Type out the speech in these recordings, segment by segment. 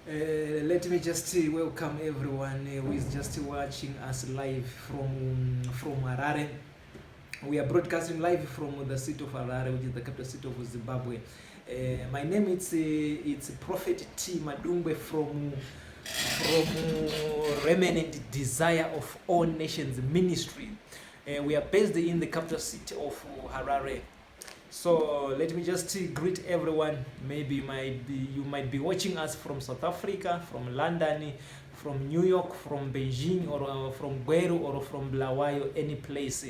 Let me just welcome everyone who is just watching us live from Harare. We are broadcasting live from the city of Harare, which is the capital city of Zimbabwe. My name is it's Prophet T Madungwe from Remnant Desire of All Nations Ministry. We are based in the capital city of Harare. So let me just greet everyone. Maybe you might be watching us from South Africa, from London, from New York, from Beijing, or from Gweru, or from Bulawayo, any place.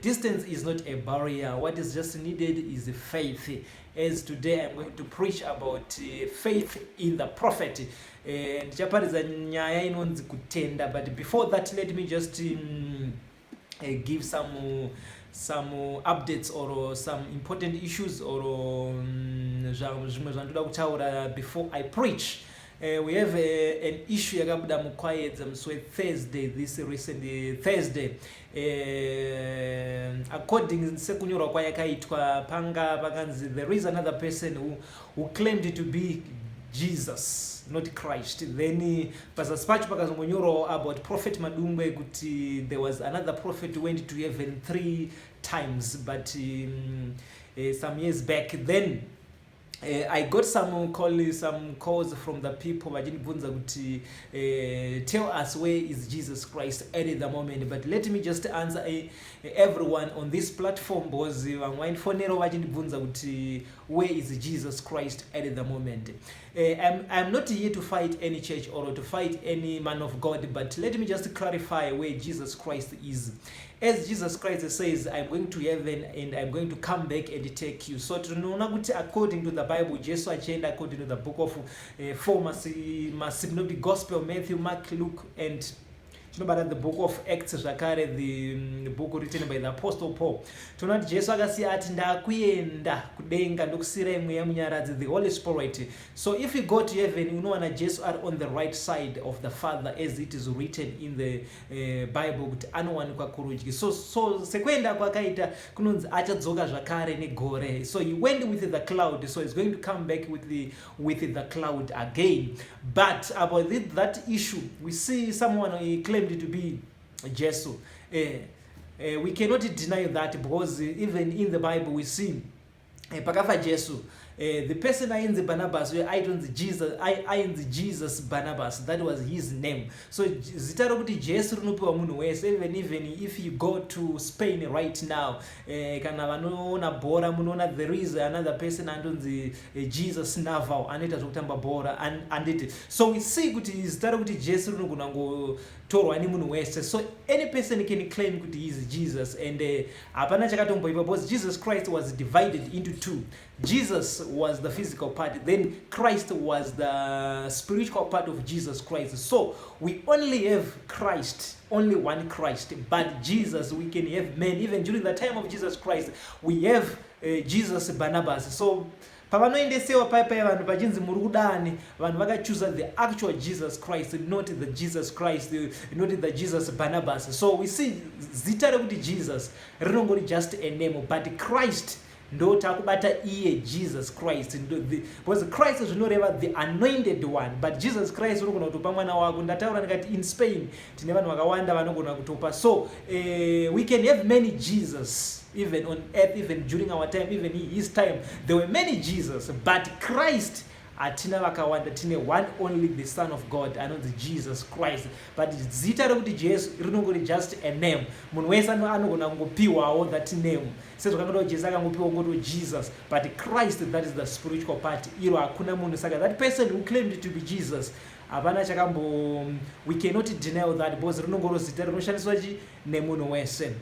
Distance is not a barrier. What is just needed is faith. As today I'm going to preach about faith in the prophet. Ndichaparidza nyaya inonzi kutenda, but before that, let me just give some updates or some important issues or zvimwe zvandoda kutaura before I preach. We have an issue yakabuda muKwayedza musi weThursday, this recent Thursday. According sekunyorwa kwayakaitwa, panga pakanzi there is another person who claimed to be Jesus, not Christ. Then pazasi pacho pakazongonyorwawo about Prophet Madungwe kuti there was another prophet who went to heaven three times, but some years back. Then I got some calls from the people vachindibvunza kuti tell us where is Jesus Christ at the moment. But let me just answer everyone on this platform, because vamwe vaindifonerawo vachindibvunza kuti where is Jesus Christ at the moment. I'm not here to fight any church or to fight any man of God, but let me just clarify where Jesus Christ is. As Jesus Christ says, "I'm going to heaven and I'm going to come back and take you." So tinoona kuti according to the Bible, Jesu achienda, according to the book of four masynoptic gospel, Matthew, Mark, Luke and tinobata the Book of Acts zvakare, the book written by the Apostle Paul, tinoona kuti Jesu akasiya ati, "Ndakuenda kudenga, ndokusiyirai Mweya Munyaradzi, the Holy Spirit." So if you go to heaven, unowana Jesu ari on the right side of the Father, as it is written in the Bible kuti anowanikwa kurudyi. So sekuenda kwakaita, kunonzi achadzoka zvakare negore. So he went with the cloud, so he's going to come back with the cloud again. But about that issue, we see someone, he claimed to be Jesu. We cannot deny that, because even in the Bible we see pakafa Jesu, the person ainzi Barnabas uyo aitonzi Jesus, ainzi Jesus Barnabas. That was his name. So zita rokuti Jesu rinopiwa munhu wese. Even if you go to Spain right now, kana vanoona bhora, munoona there is another person andonzi Jesus Naval, anoita zvokutamba bhora, anditi? So we see kuti zita rokuti Jesu rinogona kungotorwa nemunhu wese. So any person can claim kuti he is Jesus, and hapana chakatomboipa, because Jesus Christ was divided into two. Jesus was the physical part, then Christ was the spiritual part of Jesus Christ. So we only have Christ, only one Christ, but Jesus we can have many. Even during the time of Jesus Christ we have Jesus Barnabas. So pavanoendesewa pai pai vanhu vachinzi muri kudani, vanhu vakachuza the actual Jesus Christ, not the Jesus Christ, not the Jesus Barnabas. So we see zita rekuti Jesus rinongori just a name, but Christ ndo takubata iye Jesus Christ, because Christ zvinoreva the anointed one. But Jesus Christ unogona kutopa mwana wako. Ndataura ndikati in Spain tine vanhu vakawanda vanogona kutopa. So we can have many Jesus even on earth, even during our time. Even in his time there were many Jesus, but Christ hatina vakawanda. Tine one only, the Son of God anonzi Jesus Christ. But zita rekuti Jesu rinongori just a name. Munhu wese anogona kungopiwawo that name, sezvakangoda Jesu akangopiwa ngoti Jesus. But Christ, that is the spiritual part, iro hakuna munhu. Saka that person who claimed to be Jesus, hapana chakambo, we cannot deny that, because rinongoro zita rinoshandiswa chi nemunhu wese.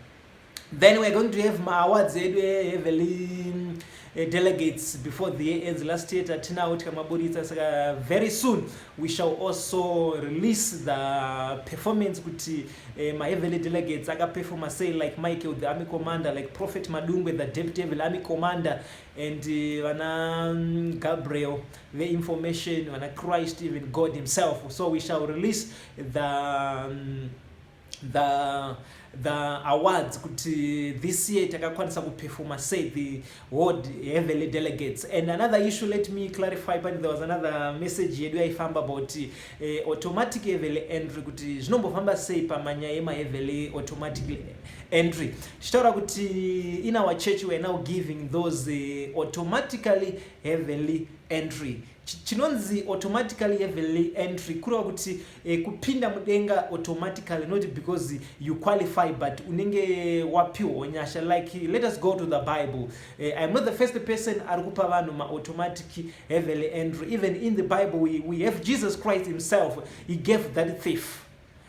Then we are going to have maawards edu eheavenly delegates before the year ends. Last year tatinawo, tikamaburitsa. Saka very soon we shall also release the performance kuti maheavenly delegates akaperforma sei, like Michael the army commander, like Prophet Madungwe, the deputy heavenly army commander, and vana Gabriel the information, vana Christ, even God himself. So we shall release the the awards kuti this year takakwanisa kuperforma sei, the world heavenly delegates. And another issue, let me clarify, but there was another message yedu yaifamba about automatic heavenly entry, kuti zvinombofamba sei pamanyaya emaheavenly automatic entry, tichitaura kuti in our church we are now giving those automatically heavenly entry. Chinonzi automatically heavenly entry kureva kuti kupinda mudenga automatically, not because you qualify, but unenge wapiwawo nyasha. Like, let us go to the Bible. I'm not the first person ari kupa vanhu maautomatic heavenly entry. Even in the Bible we have Jesus Christ himself. He gave that thief.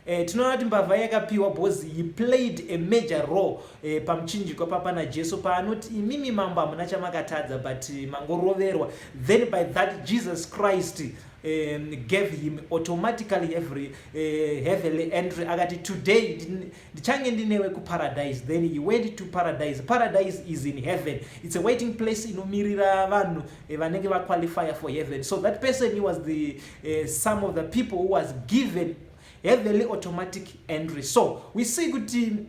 Tinoona kuti mbavha yakapiwa because he played a major role pamuchinjikwa papa naJesu, paanoti, "Imimi mambo hamuna chamakatadza, but mangoroverwa." Then by that Jesus Christ gave him automatically every heavenly entry. Akati, "Today ndichange ndinewe kuparadise." Then he went to paradise. Paradise is in heaven. It's a waiting place inomirira vanhu vanenge vaqualify for heaven. So that person, he was the some of the people who was given heavenly automatic entry. So we see kuti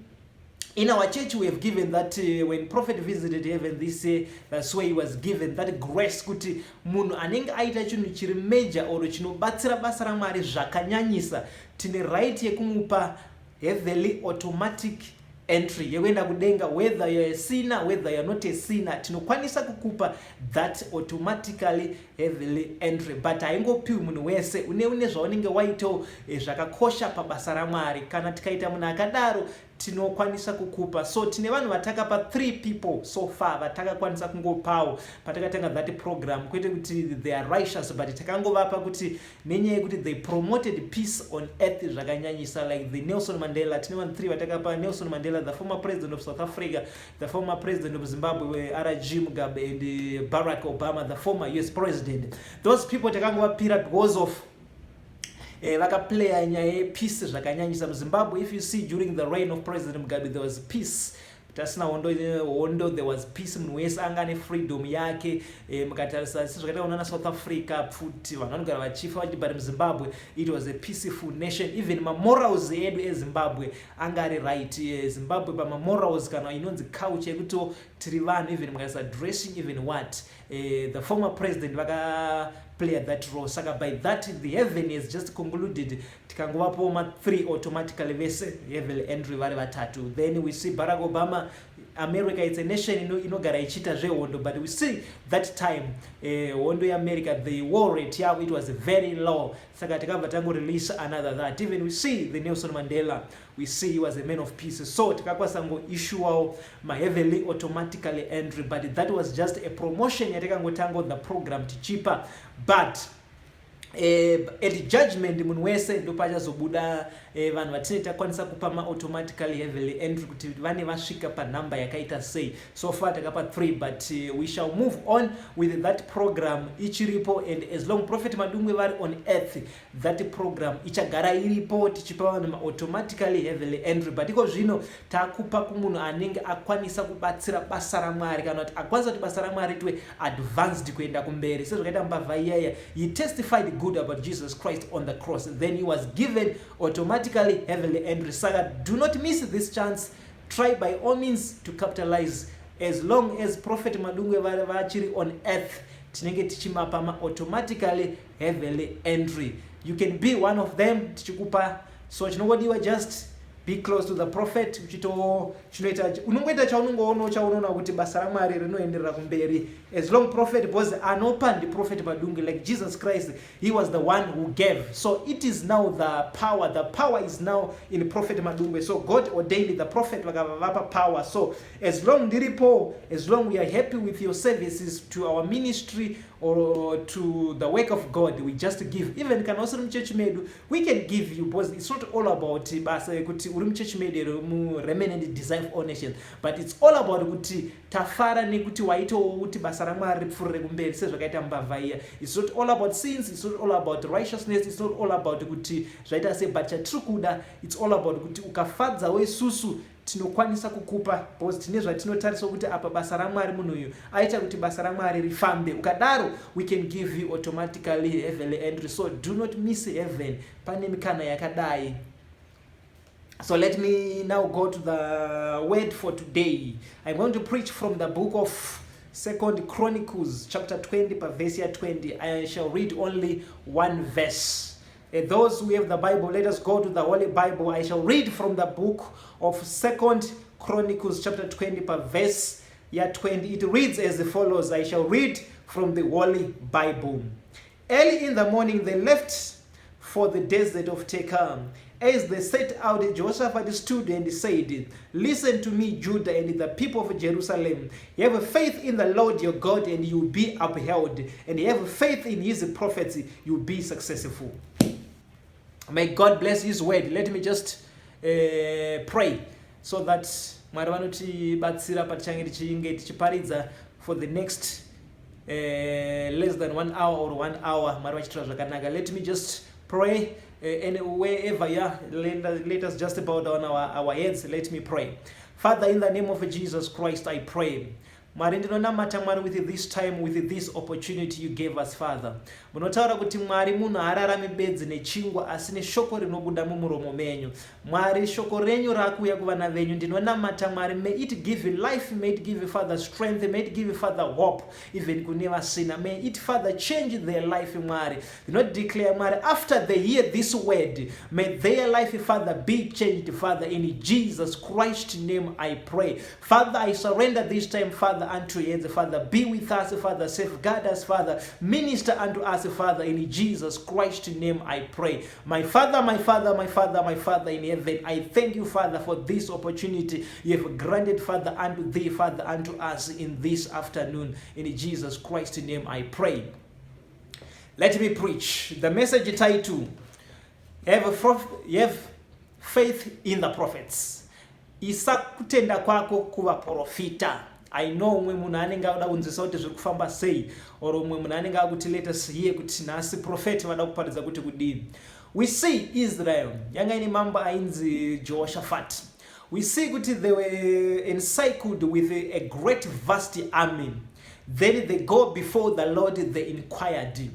in our church we have given that. When Prophet visited heaven this year, that's where he was given that grace, kuti munhu anenge aita chinhu chiri major or chinobatsira basa raMwari zvakanyanyisa, tine right yekumupa heavenly automatic entry yekuenda kudenga. Whether you're a sinner, whether you're not a sinner, tinokwanisa kukupa that automatically heavenly entry. But haingopiwi munhu wese. Une zvaunenge waitawo zvakakosha pabasa raMwari. Kana tikaita munhu akadaro, tinokwanisa kukupa. So tine vanhu vatakapa, three people so far vatakakwanisa kungopawo patakatanga that program. Kwete kuti they are righteous, but takangovapa kuti nenyaya yekuti they promoted peace on earth zvakanyanyisa, like the Nelson Mandela. Tine vanhu three vatakapa: Nelson Mandela, the former president of South Africa, the former president of Zimbabwe, RG Mugabe, and Barack Obama, the former US president. Those people takangovapira because of vakaplaya nyaya yepeace zvakanyanyisa muZimbabwe. If you see, during the reign of President Mugabe there was peace. Tasina hondo, hondo, there was peace. Munhu wese anga ane freedom yake. Mukatarisa sezvakaita kunana South Africa, pfuti, vanhu vanogara vachifa vachi, but muZimbabwe it was a peaceful nation. Even mamorals edu eZimbabwe anga ari right. Zimbabwe pamamorals, kana inonzi culture yekuti tiri vanhu, even mukatarisa dressing, even what, the former president vakaplay that role. Saka by that the heaven is just concluded. Tikangovapo ma3 automatically vese heaven entry vari vatatu. Then we see Barack Obama. America, it's a nation inogara ichiita zvehondo, but we see that time hondo yeAmerica, the war rate yavo, it was very low. Saka tikabva tangorelease another that. Even we see the Nelson Mandela, we see he was a man of peace, so tikakwanisa ngoissuawo maheavenly automatically entry. But that was just a promotion yatikangotanga the program tichipa. But at judgment munhu wese ndopachazobuda vanhu vatinenge takwanisa kupa maautomatically heavenly entry kuti vane vasvika panhamba yakaita sei. So far takapa 3, but we shall move on with that program. Ichiripo, and as long Prophet Madungwe vari on earth, that program ichagara iripo, tichipa vanhu maautomatically heavenly entry. But iko zvino takupa kumunhu anenge akwanisa kubatsira basa raMwari, kana kuti akwanisa kuti basa raMwari ritwe advanced kuenda kumberi, sezvakaita mbavha iyaya. He testified good about Jesus Christ on the cross, then he was given automatically heavenly entry. Saka do not miss this chance. Try by all means to capitalize. As long as Prophet Madungwe vachiri on earth, tinenge tichimapa maautomatically heavenly entry. You can be one of them tichikupa. So chinongodiwa, just be close to the prophet. Uchito chinoita, unongoita chaunongoona, chaunoona kuti basa raMwari rinoenderera kumberi as long prophet, because anopa ndiProphet Madungwe. Like Jesus Christ, he was the one who gave. So it is now the power, the power is now in Prophet Madungwe. So God ordained the prophet, vakavapa power. So as long ndiripo, as long we are happy with your services to our ministry or to the work of God, we just give. Even kana usiri muchechi medu, we can give you, because it's not all about basa yekuti uri muchechi medu here, muRemnant Desire for All Nations, but it's all about kuti tafara nekuti waitawo kuti basa raMwari ripfuurire kumberi, sezvakaita mbavha iya. It's not all about sins, it's not all about righteousness, it's not all about kuti zvaita sei, but chatiri kuda, it's all about kuti ukafadzawo isusu, tinokwanisa kukupa, because tine zvatinotarisa kuti apa basa raMwari, munhu uyu aita kuti basa raMwari rifambe. Ukadaro, we can give you automatically heavenly entry. So do not miss heaven. Pane mikana yakadai. So let me now go to the word for today. I'm going to preach from the book of Second Chronicles, chapter 20, verse 20. I shall read only one verse. Those who have the Bible, let us go to the Holy Bible. I shall read from the book of Second Chronicles, chapter 20, verse 20. It reads as follows. I shall read from the Holy Bible. Early in the morning, they left for the desert of Tekoa. As they set out, Jehoshaphat stood and said, "Listen to me, Judah and the people of Jerusalem. You have faith in the Lord your God, and you will be upheld. And you have faith in his prophets, you will be successful." May God bless his word. Let me just pray so that Mwari vanotibatsira patichange tichinge tichiparidza for the next less than one hour or one hour. Mwari vachiitira zvakanaka. Let me just pray. And wherever you are, let us just bow down our heads. Let me pray. Father, in the name of Jesus Christ, I pray. Mwari, ndinonamata, Mwari, with this time, with this opportunity you gave us, Father. Munotaura kuti, Mwari, munhu haararami bedzi nechingwa asi neshoko rinobuda mumuromo menyu. Mwari, shoko renyu raakuuya kuvana venyu. Ndinonamata, Mwari, may it give you life, may it give you, Father, strength, may it give you, Father, hope, even kune vasina. May it, Father, change their life. Mwari, ndinodeclare, Mwari, after they hear this word, may their life, Father, be changed. Father, in Jesus Christ name I pray. Father, I surrender this time, Father, unto you. Father, be with us. Father, safeguard us. Father, minister unto us. Father, in Jesus Christ name I pray. My Father, my Father, my Father, my Father in heaven, I thank you, Father, for this opportunity you have granted, Father, unto thee, Father, unto us in this afternoon. In Jesus Christ name I pray. Let me preach. The message title: Have Faith in the Prophets. Isa kutenda kwako kuvaprofita. I know umwe munhu anenge akuda kunzwisa kuti zviri kufamba sei, or umwe munhu anenge akuti, "Let us hear kuti nhasi prophet vada kuparidza kuti kudini." We see Israel yanga ine mambo ainzi Jehoshaphat. We see kuti they were encircled with a great vast army. Then they go before the Lord, they inquired.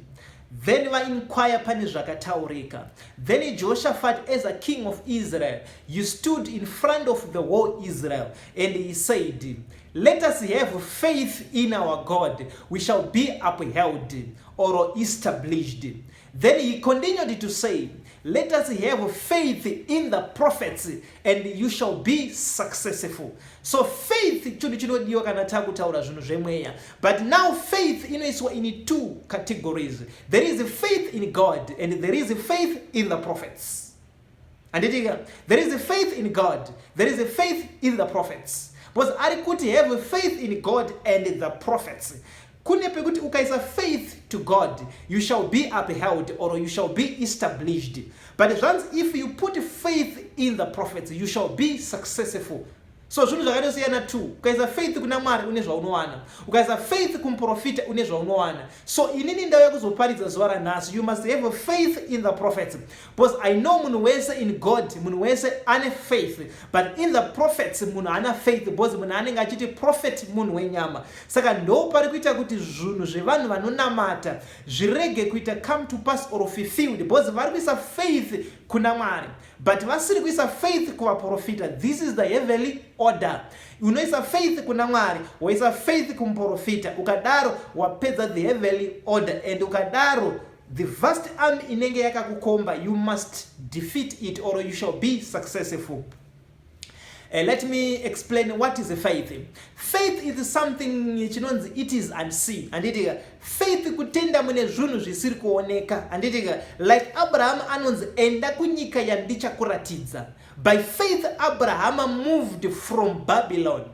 Then vainquire, pane zvakataurika. Then Jehoshaphat, as a king of Israel, you stood in front of the whole Israel and he said, "Let us have faith in our God, we shall be upheld or established." Then he continued to say, "Let us have faith in the prophets and you shall be successful." So faith chinhu chinodiwa kana takutaura zvinhu zvemweya. But now faith inoiswa in two categories. There is faith in God and there is faith in the prophets, handitika? There is a faith in God, there is a faith in the prophets, because ari kuti have faith in God and the prophets. Kune pekuti ukaisa faith to God, you shall be upheld or you shall be established, but zvanzi if you put faith in the prophets, you shall be successful. So zvinhu zvakatosiyana two. Ukaisa faith kuna Mwari, une zvaunowana. Ukaisa faith kumuprofita, une zvaunowana. So inini ndauya kuzoparidza zuva ranhasi, you must have faith in the prophets, because I know munhu wese in God, munhu wese ane faith, but in the prophets munhu haana faith, because munhu anenge achiti prophet munhu wenyama. Saka ndo pari kuita kuti zvinhu zvevanhu vanonamata zvirege kuita come to pass or fulfilled, because vari kuisa faith kuna Mwari but vasiri kuisa faith kuvaprofita. This is the heavenly order. Unoisa faith kuna Mwari, woisa faith kumuprofita. Ukadaro wapedza the heavenly order, and ukadaro the vast army inenge yakakukomba, you must defeat it or you shall be successful. Let me explain what is a faith. Faith is something chinonzi it is unseen, handitika? Faith kutenda mune zvinhu zvisiri kuoneka, handitika? Like Abraham anonzi, "Enda kunyika yandichakuratidza." By faith Abraham moved from Babylon,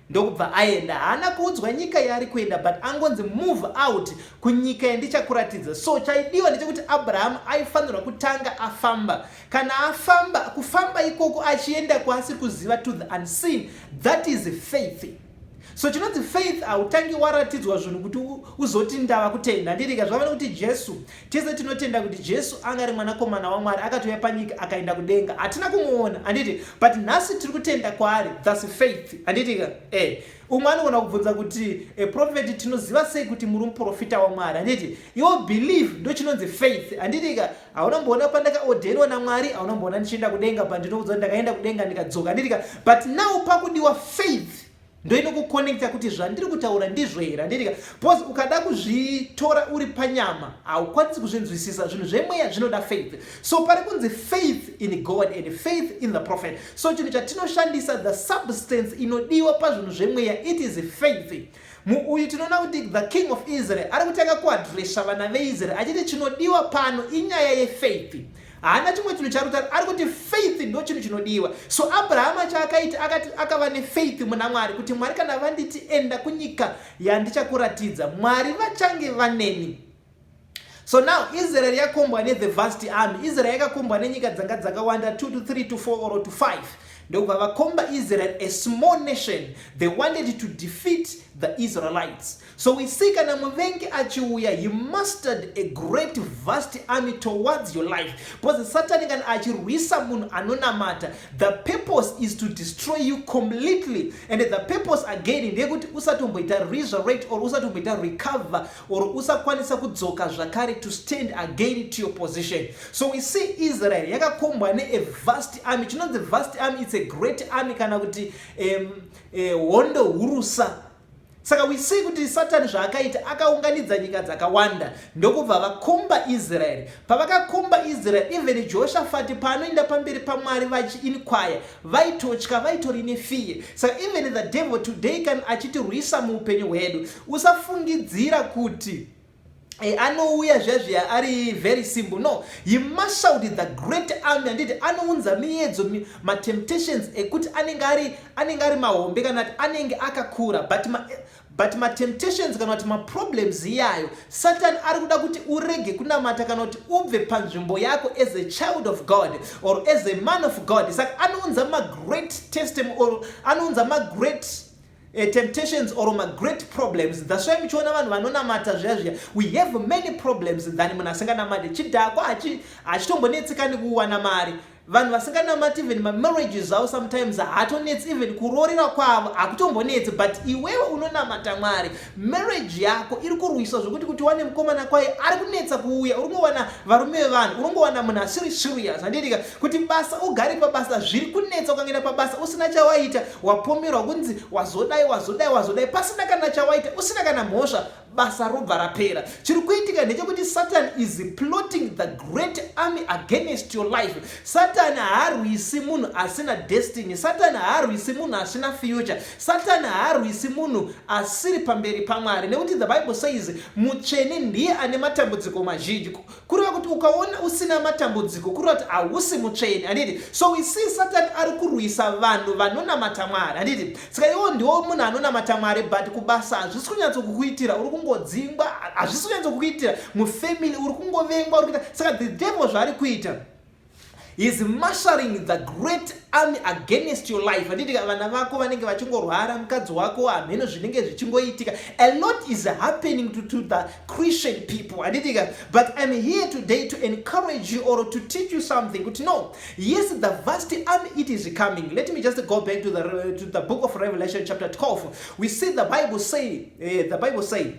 ndokubva aenda. Haana kuudzwa nyika yaari kuenda, but angonzi, "Move out kunyika yandichakuratidza." So chaidiwa ndechekuti Abrahamu aifanirwa kutanga afamba. Kana afamba, kufamba ikoko achienda kwaasiri kuziva, to the unseen, that is faith. So chinonzi faith, hautangi waratidzwa zvinhu kuti uzoti ndava kutenda, handitika? Zvava nekuti Jesu, tese tinotenda kuti Jesu anga ari mwanakomana waMwari, akatouya panyika, akaenda kudenga, hatina kumuona, handiti? But nhasi tiri kutenda kwaari. That's faith, handitika? Umwe anogona kubvunza kuti, "Prophet, tinoziva sei kuti muri muprofita waMwari?" Handiti iwo believe ndo chinonzi faith, handitika? Hauna mboona pandakaordainwa naMwari, hauna mboona ndichienda kudenga, pandinoudza ndakaenda kudenga ndikadzoka, handitika? But now pakudiwa faith, ndo inokuconnecta kuti zvandiri kutaura ndizvo here, handitika? Because ukada kuzvitora uri panyama, haukwanisi kuzvinzwisisa. Zvinhu zvemweya zvinoda faith. So pari kunzi faith in God and faith in the prophet. So chinhu chatinoshandisa, the substance inodiwa pazvinhu zvemweya, it is faith. Muuyu tinoona kuti the king of Israel ari kutanga kuaddressa vana veIsrael achiti chinodiwa pano inyaya yefaith. Haana chimwe chinhu chaari kutaura, ari kuti faith ndo chinhu chinodiwa. So Abrahama chaakaita, akati akava nefaith muna Mwari kuti Mwari kana vanditi enda kunyika yandichakuratidza, Mwari vachange vaneni. So now Israel yakombwa nethe vast army. Israel yakakombwa nenyika dzanga dzakawanda, 2 to 3 to 4 or to 5, ndokubva vakomba Israel, a small nation. They wanted to defeat the Israelites. So we see kana muvengi achiuya, he mustered a great vast army towards your life, because Satani kana achirwisa munhu anonamata, the purpose is to destroy you completely, and the purpose again ndeyekuti usatomboita resurrect or usatomboita recover or usakwanisa kudzoka zvakare to stand again to your position. So we see Israel yakakombwa nea vast army. Chinonzi vast army, it's a great army, kana kuti hondo hurusa. Saka we see kuti Satani zvaakaita, akaunganidza nyika dzakawanda, ndokubva vakomba Israeri. Pavakakomba Israeri, even Jehoshafati paanoenda pamberi paMwari vachiinquire, vaitotya, vaitori nefear. Saka even the devil today, kana achitirwisa muupenyu hwedu, usafungidzira kuti anouya zviya zviya ari very simple. No, he marshaled the great army, handiti? Anounza miedzo, matemptations ekuti anenge ari mahombe kana kuti anenge akakura, but matemptations kana kuti maproblems iyayo, Satan ari kuda kuti urege kunamata kana kuti ubve panzvimbo yako as a child of God or as a man of God. Saka anounza magreat testimony or anounza magreat temptations or magreat problems. That's why muchiona vanhu vanonamata zviya zviya, we have many problems than munhu asinganamati. Chidhakwa hachitombonetsekani kuwana mari. Vanhu vasinganamati, even mamarriages avo sometimes haatonetsi, even kuroorera kwavo hakutombonetsi. But iwewe unonamata Mwari, marriage yako iri kurwiswa zvokuti kuti wane mukomana kwaye ari kunetsa kuuya, uri kungowana varume vevanhu, uri kungowana munhu asiri serious, handitika? Kuti basa, ugare pabasa, zviri kunetsa. Ukangoenda pabasa usina chawaita, wapomerwa kunzi wazodai, wazodai, wazodai, pasina kana chawaita, usina kana mhosva, basa robva rapera. Chiri kuitika ndechekuti Satan is plotting the great army against your life. Satan haarwisi munhu asina destiny. Satan haarwisi munhu asina future. Satan haarwisi munhu asiri pamberi paMwari, nekuti the Bible says mutsvene ndiye ane matambudziko mazhinji. Kureva kuti ukaona usina matambudziko, kureva kuti hausi mutsvene, handiti? So we see Satan ari kurwisa vanhu vanonamata Mwari, handiti? Saka iwo ndiwo munhu anonamata Mwari, but kubasa hazvisi kunyatsokukuitira, uri kungodzingwa, hazvisi kunyatsokukuitira, mufamily uri kungovengwa, uri kuita. Saka the devil zvaari kuita is marshalling the great army against your life, handiti? Vana vako vanenge vachingorwara, mukadzi wako hamheno zvinenge zvichingoitika. A lot is happening to the Christian people, handitika? But I'm here today to encourage you or to teach you something kuti no, yes, the vast army, it is coming. Let me just go back to the book of Revelation chapter 12. We see the Bible say,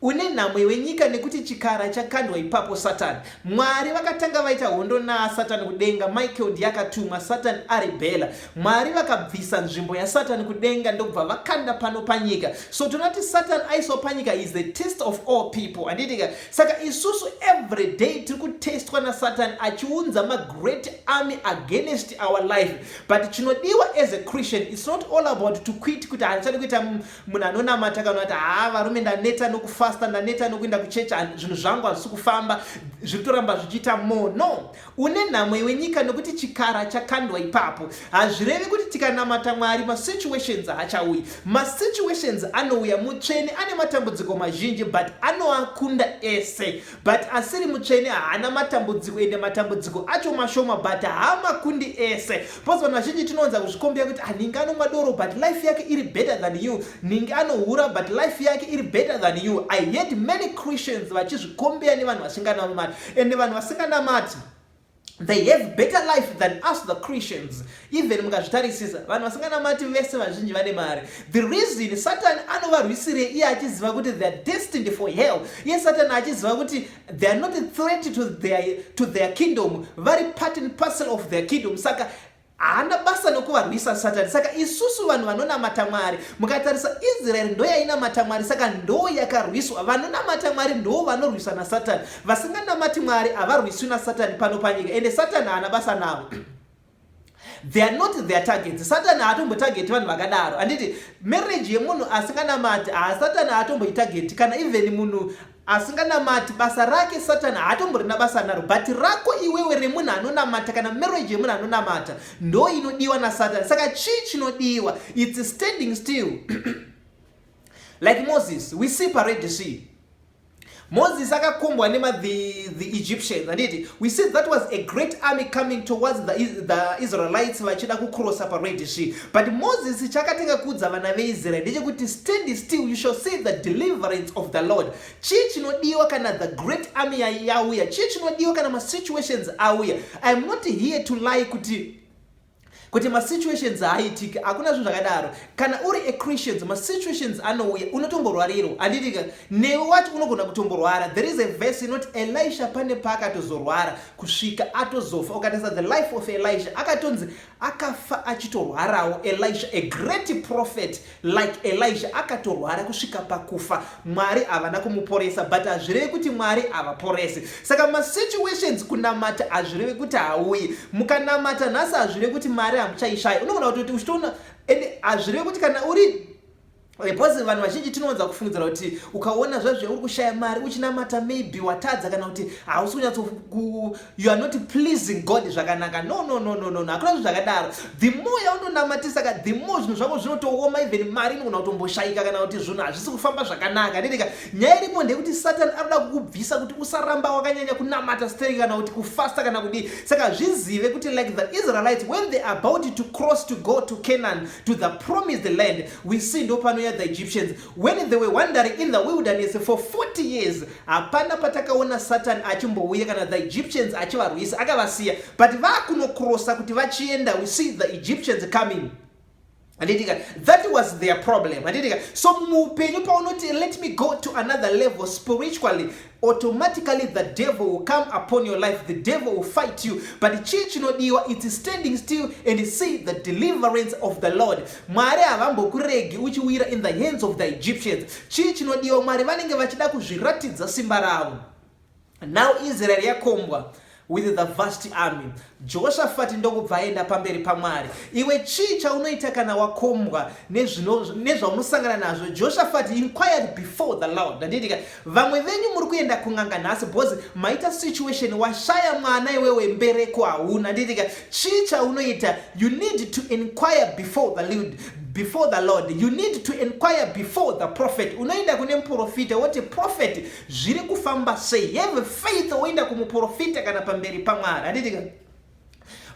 "Une nhamo wenyika, nekuti chikara chakandwa ipapo, Satani." Mwari vakatanga vaita hondo naSatani kudenga. Michael ndiye akatumwa, Satani arebhela. Mwari vakabvisa nzvimbo yaSatani kudenga, ndokubva vakanda pano panyika. So tonati Satani aiswa panyika is the test of all people, handitika? Saka isusu every day tiri kutestwa naSatani achiunza magreat army against our life. But chinodiwa as a Christian, it's not all about to quit, kuti handichadi kuita munhu anonamata, kana kuti haa, varume, ndaneta nokufasta. Nekufasta, ndaneta nokuenda kuchechi, zvinhu zvangu hazvisi kufamba, zviri kutoramba zvichiita more. No, une nhamo iwe nyika, nokuti chikara chakandwa ipapo. Hazvirevi kuti tikanamata Mwari masituations haachauyi. Masituations anouya. Mutsvene ane matambudziko mazhinji, but anoakunda ese. But asiri mutsvene haana matambudziko, ende matambudziko acho mashoma, but haamakundi ese, because vanhu vazhinji tinowanza kuzvicompare kuti, "Ah, ninge anomwa doro, but life yake iri better than you. Ninge anohura, but life yake iri better than you." I heard many Christians vachizvicompare nevanhu vasinganamati, ende vanhu vasinganamati, they have better life than us, the Christians. Even mukazvitarisisa, vanhu vasinganamati vese vazhinji vane mari. The reason, Satan anovarwisirei iye achiziva kuti they are destined for hell? Iye Satan achiziva kuti they are not a threat to their kingdom, vari part and parcel of their kingdom, saka haana basa nokuvarwisa Satani. Saka isusu vanhu vanonamata Mwari, mukatarisa Israeri ndo yainamata Mwari, saka ndo yakarwiswa. Vanonamata Mwari ndo vanorwiswa naSatani. Vasinganamati Mwari havarwiswi naSatani pano panyika, ende Satani haana basa navo. They are not their targets. Satani haatombotargeti vanhu vakadaro, handiti? Marriage yemunhu asinganamati, haSatani haatomboitargeti. Kana even munhu asinganamati, basa rake Satani haatomborina basa naro. But rako iwewe remunhu anonamata, kana marriage yemunhu anonamata, ndo inodiwa naSatani. Saka chii chinodiwa? It's standing still like Moses. We see paRed Sea, Moses akakombwa nema the Egyptians, handiti? We see that was a great army coming towards the Israelites, vachida kucrossa paRed Sea. But Moses chakatenga kuudza vana veIsraeri ndechekuti, "Stand still, you shall see the deliverance of the Lord." Chii chinodiwa kana the great army yauya? Chii chinodiwa kana masituations auya? I am not here to lie kuti masituations haaitiki. Hakuna zvinhu zvakadaro. Kana uri a Christians, masituations anouya. Unotomborwarirwa, handitika? Newe wacho unogona kutomborwara. There is a verse inoti Elisha pane paakatozorwara kusvika atozofa. Ukatarisa the life of Elisha, akatonzi akafa achitorwarawo. Elisha, a great prophet like Elisha, akatorwara kusvika pakufa. Mwari havana kumuporesa, but hazvirevi kuti Mwari havaporesi. Saka masituations, kunamata hazvirevi kuti hauyi. Mukanamata nhasi hazvirevi kuti mari hamuchaishaya. Unogona kutoti uchitoona, ende hazvirevi kuti kana uri, because vanhu vazhinji tinowanza kufungidzira kuti ukaona zvazvo uri kushaya mari uchinamata, maybe watadza, kana kuti hausi kunyatso, you are not pleasing God zvakanaka. No, no, no, no, no, no. Hakuna zvinhu zvakadaro. The more yaunonamatisa ka, the more zvinhu zvako zvinotooma. Even mari inogona kutomboshayika, kana kuti zvinhu hazvisi kufamba zvakanaka, handitika? Nyaya iripo ndeyekuti Satan anoda kukubvisa kuti usaramba wakanyanya kunamata stereki, kana kuti kufasta, kana kudii. Saka zvizive kuti like the Israelites, when they are about to cross to go to Canaan, to the promised land, we see ndo panoya the Egyptians. When they were wandering in the wilderness for 40 years, hapana patakaona Satan achimbouya kana the Egyptians achivarwisa. Akavasiya. But vakunocrossa kuti vachienda, we see the Egyptians coming, handitika? That was their problem, handitika? So muupenyu paunoti, "Let me go to another level spiritually," automatically the devil will come upon your life. The devil will fight you. But chii chinodiwa? It's standing still and see the deliverance of the Lord. Mwari havambokuregi uchiwira in the hands of the Egyptians. Chii chinodiwa? Mwari vanenge vachida kuzviratidza simba ravo. Now Israel yakombwa with the vast army. Jehoshafati ndokubva aenda pamberi paMwari. Iwe chii chaunoita kana wakombwa nezvaunosangana nazvo? Jehoshafati inquired before the Lord, handitika? Vamwe venyu muri kuenda kun'anga nhasi because maita situation, washaya mwana iwewe, mbereko hauna, handitika? Chii chaunoita? You need to inquire before the Lord, before the Lord. You need to inquire before the prophet. Unoenda kune muprofita woti, "Prophet, zviri kufamba sei?" Have faith, woenda kumuprofita kana pamberi paMwari, handitika?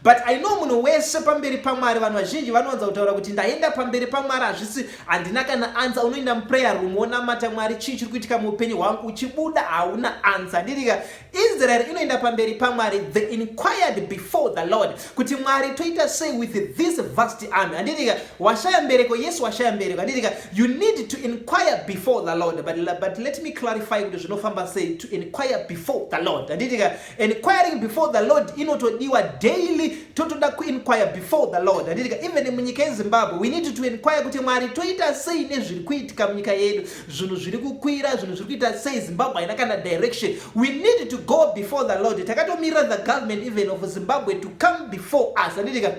But I know munhu wese pamberi paMwari, vanhu vazhinji vanowanza kutaura kuti, "Ndaenda pamberi paMwari, hazvisi, handina kana answer." Unoenda muprayer room, wonamata, "Mwari, chii chiri kuitika muupenyu hwangu?" Uchibuda hauna answer, handitika? Israel inoenda pamberi paMwari. They inquired before the Lord kuti, "Mwari, toita sei with this vast army?" Handitika? Washaya mbereko, yes, washaya mbereko, handitika? You need to inquire before the Lord. But let me clarify kuti zvinofamba sei to inquire before the Lord, handitika? Inquiring before the Lord inotodiwa daily. Totoda kuinquire before the Lord, handitika? Even munyika yeZimbabwe, we need to inquire kuti, "Mwari, toita sei nezviri kuitika munyika yedu? Zvinhu zviri kukwira, zvinhu zviri kuita sei? Zimbabwe haina kana direction." We need to go before the Lord. Takatomirira the government even of Zimbabwe to come before us, handitika?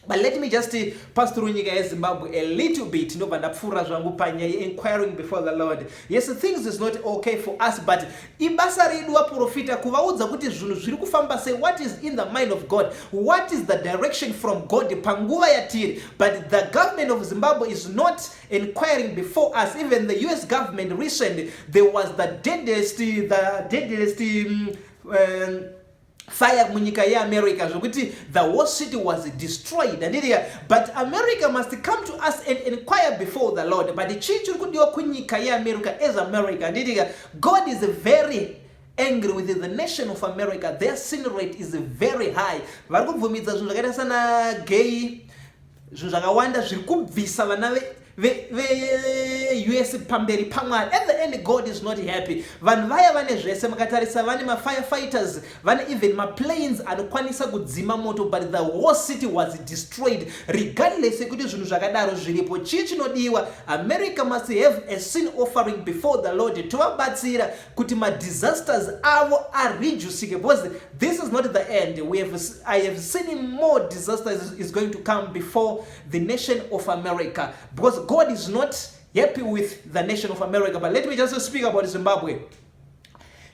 But let me just pass through nyika yeZimbabwe a little bit, ndobva ndapfuura zvangu panyaya inquiring before the Lord. Yes, things is not okay for us, but ibasa redu vaprofita kuvaudza kuti zvinhu zviri kufamba sei, what is in the mind of God, what is the direction from God panguva yatiri. But the government of Zimbabwe is not inquiring before us. Even the US government recently, there was the deadliest fire munyika yeAmerica, zvokuti the whole city was destroyed, handitika? But America must come to us and inquire before the Lord. But chii chiri kudiwa kunyika yeAmerica as America, handitika? God is very angry with the nation of America. Their sin rate is very high. Vari kubvumidza zvinhu zvakaita sana gay, zvinhu zvakawanda zviri kubvisa vana veUS pamberi paMwari. At the end, God is not happy. Vanhu vaya vane zvese, mukatarisa vane mafirefighters, vane even maplanes anokwanisa kudzima moto, but the whole city was destroyed regardless yekuti zvinhu zvakadaro zviripo. Chii chinodiwa? America must have a sin offering before the Lord, tovabatsira kuti madisasters avo areducike, because this is not the end. I have seen more disasters is going to come before the nation of America, because God is not happy with the nation of America. But let me just speak about Zimbabwe.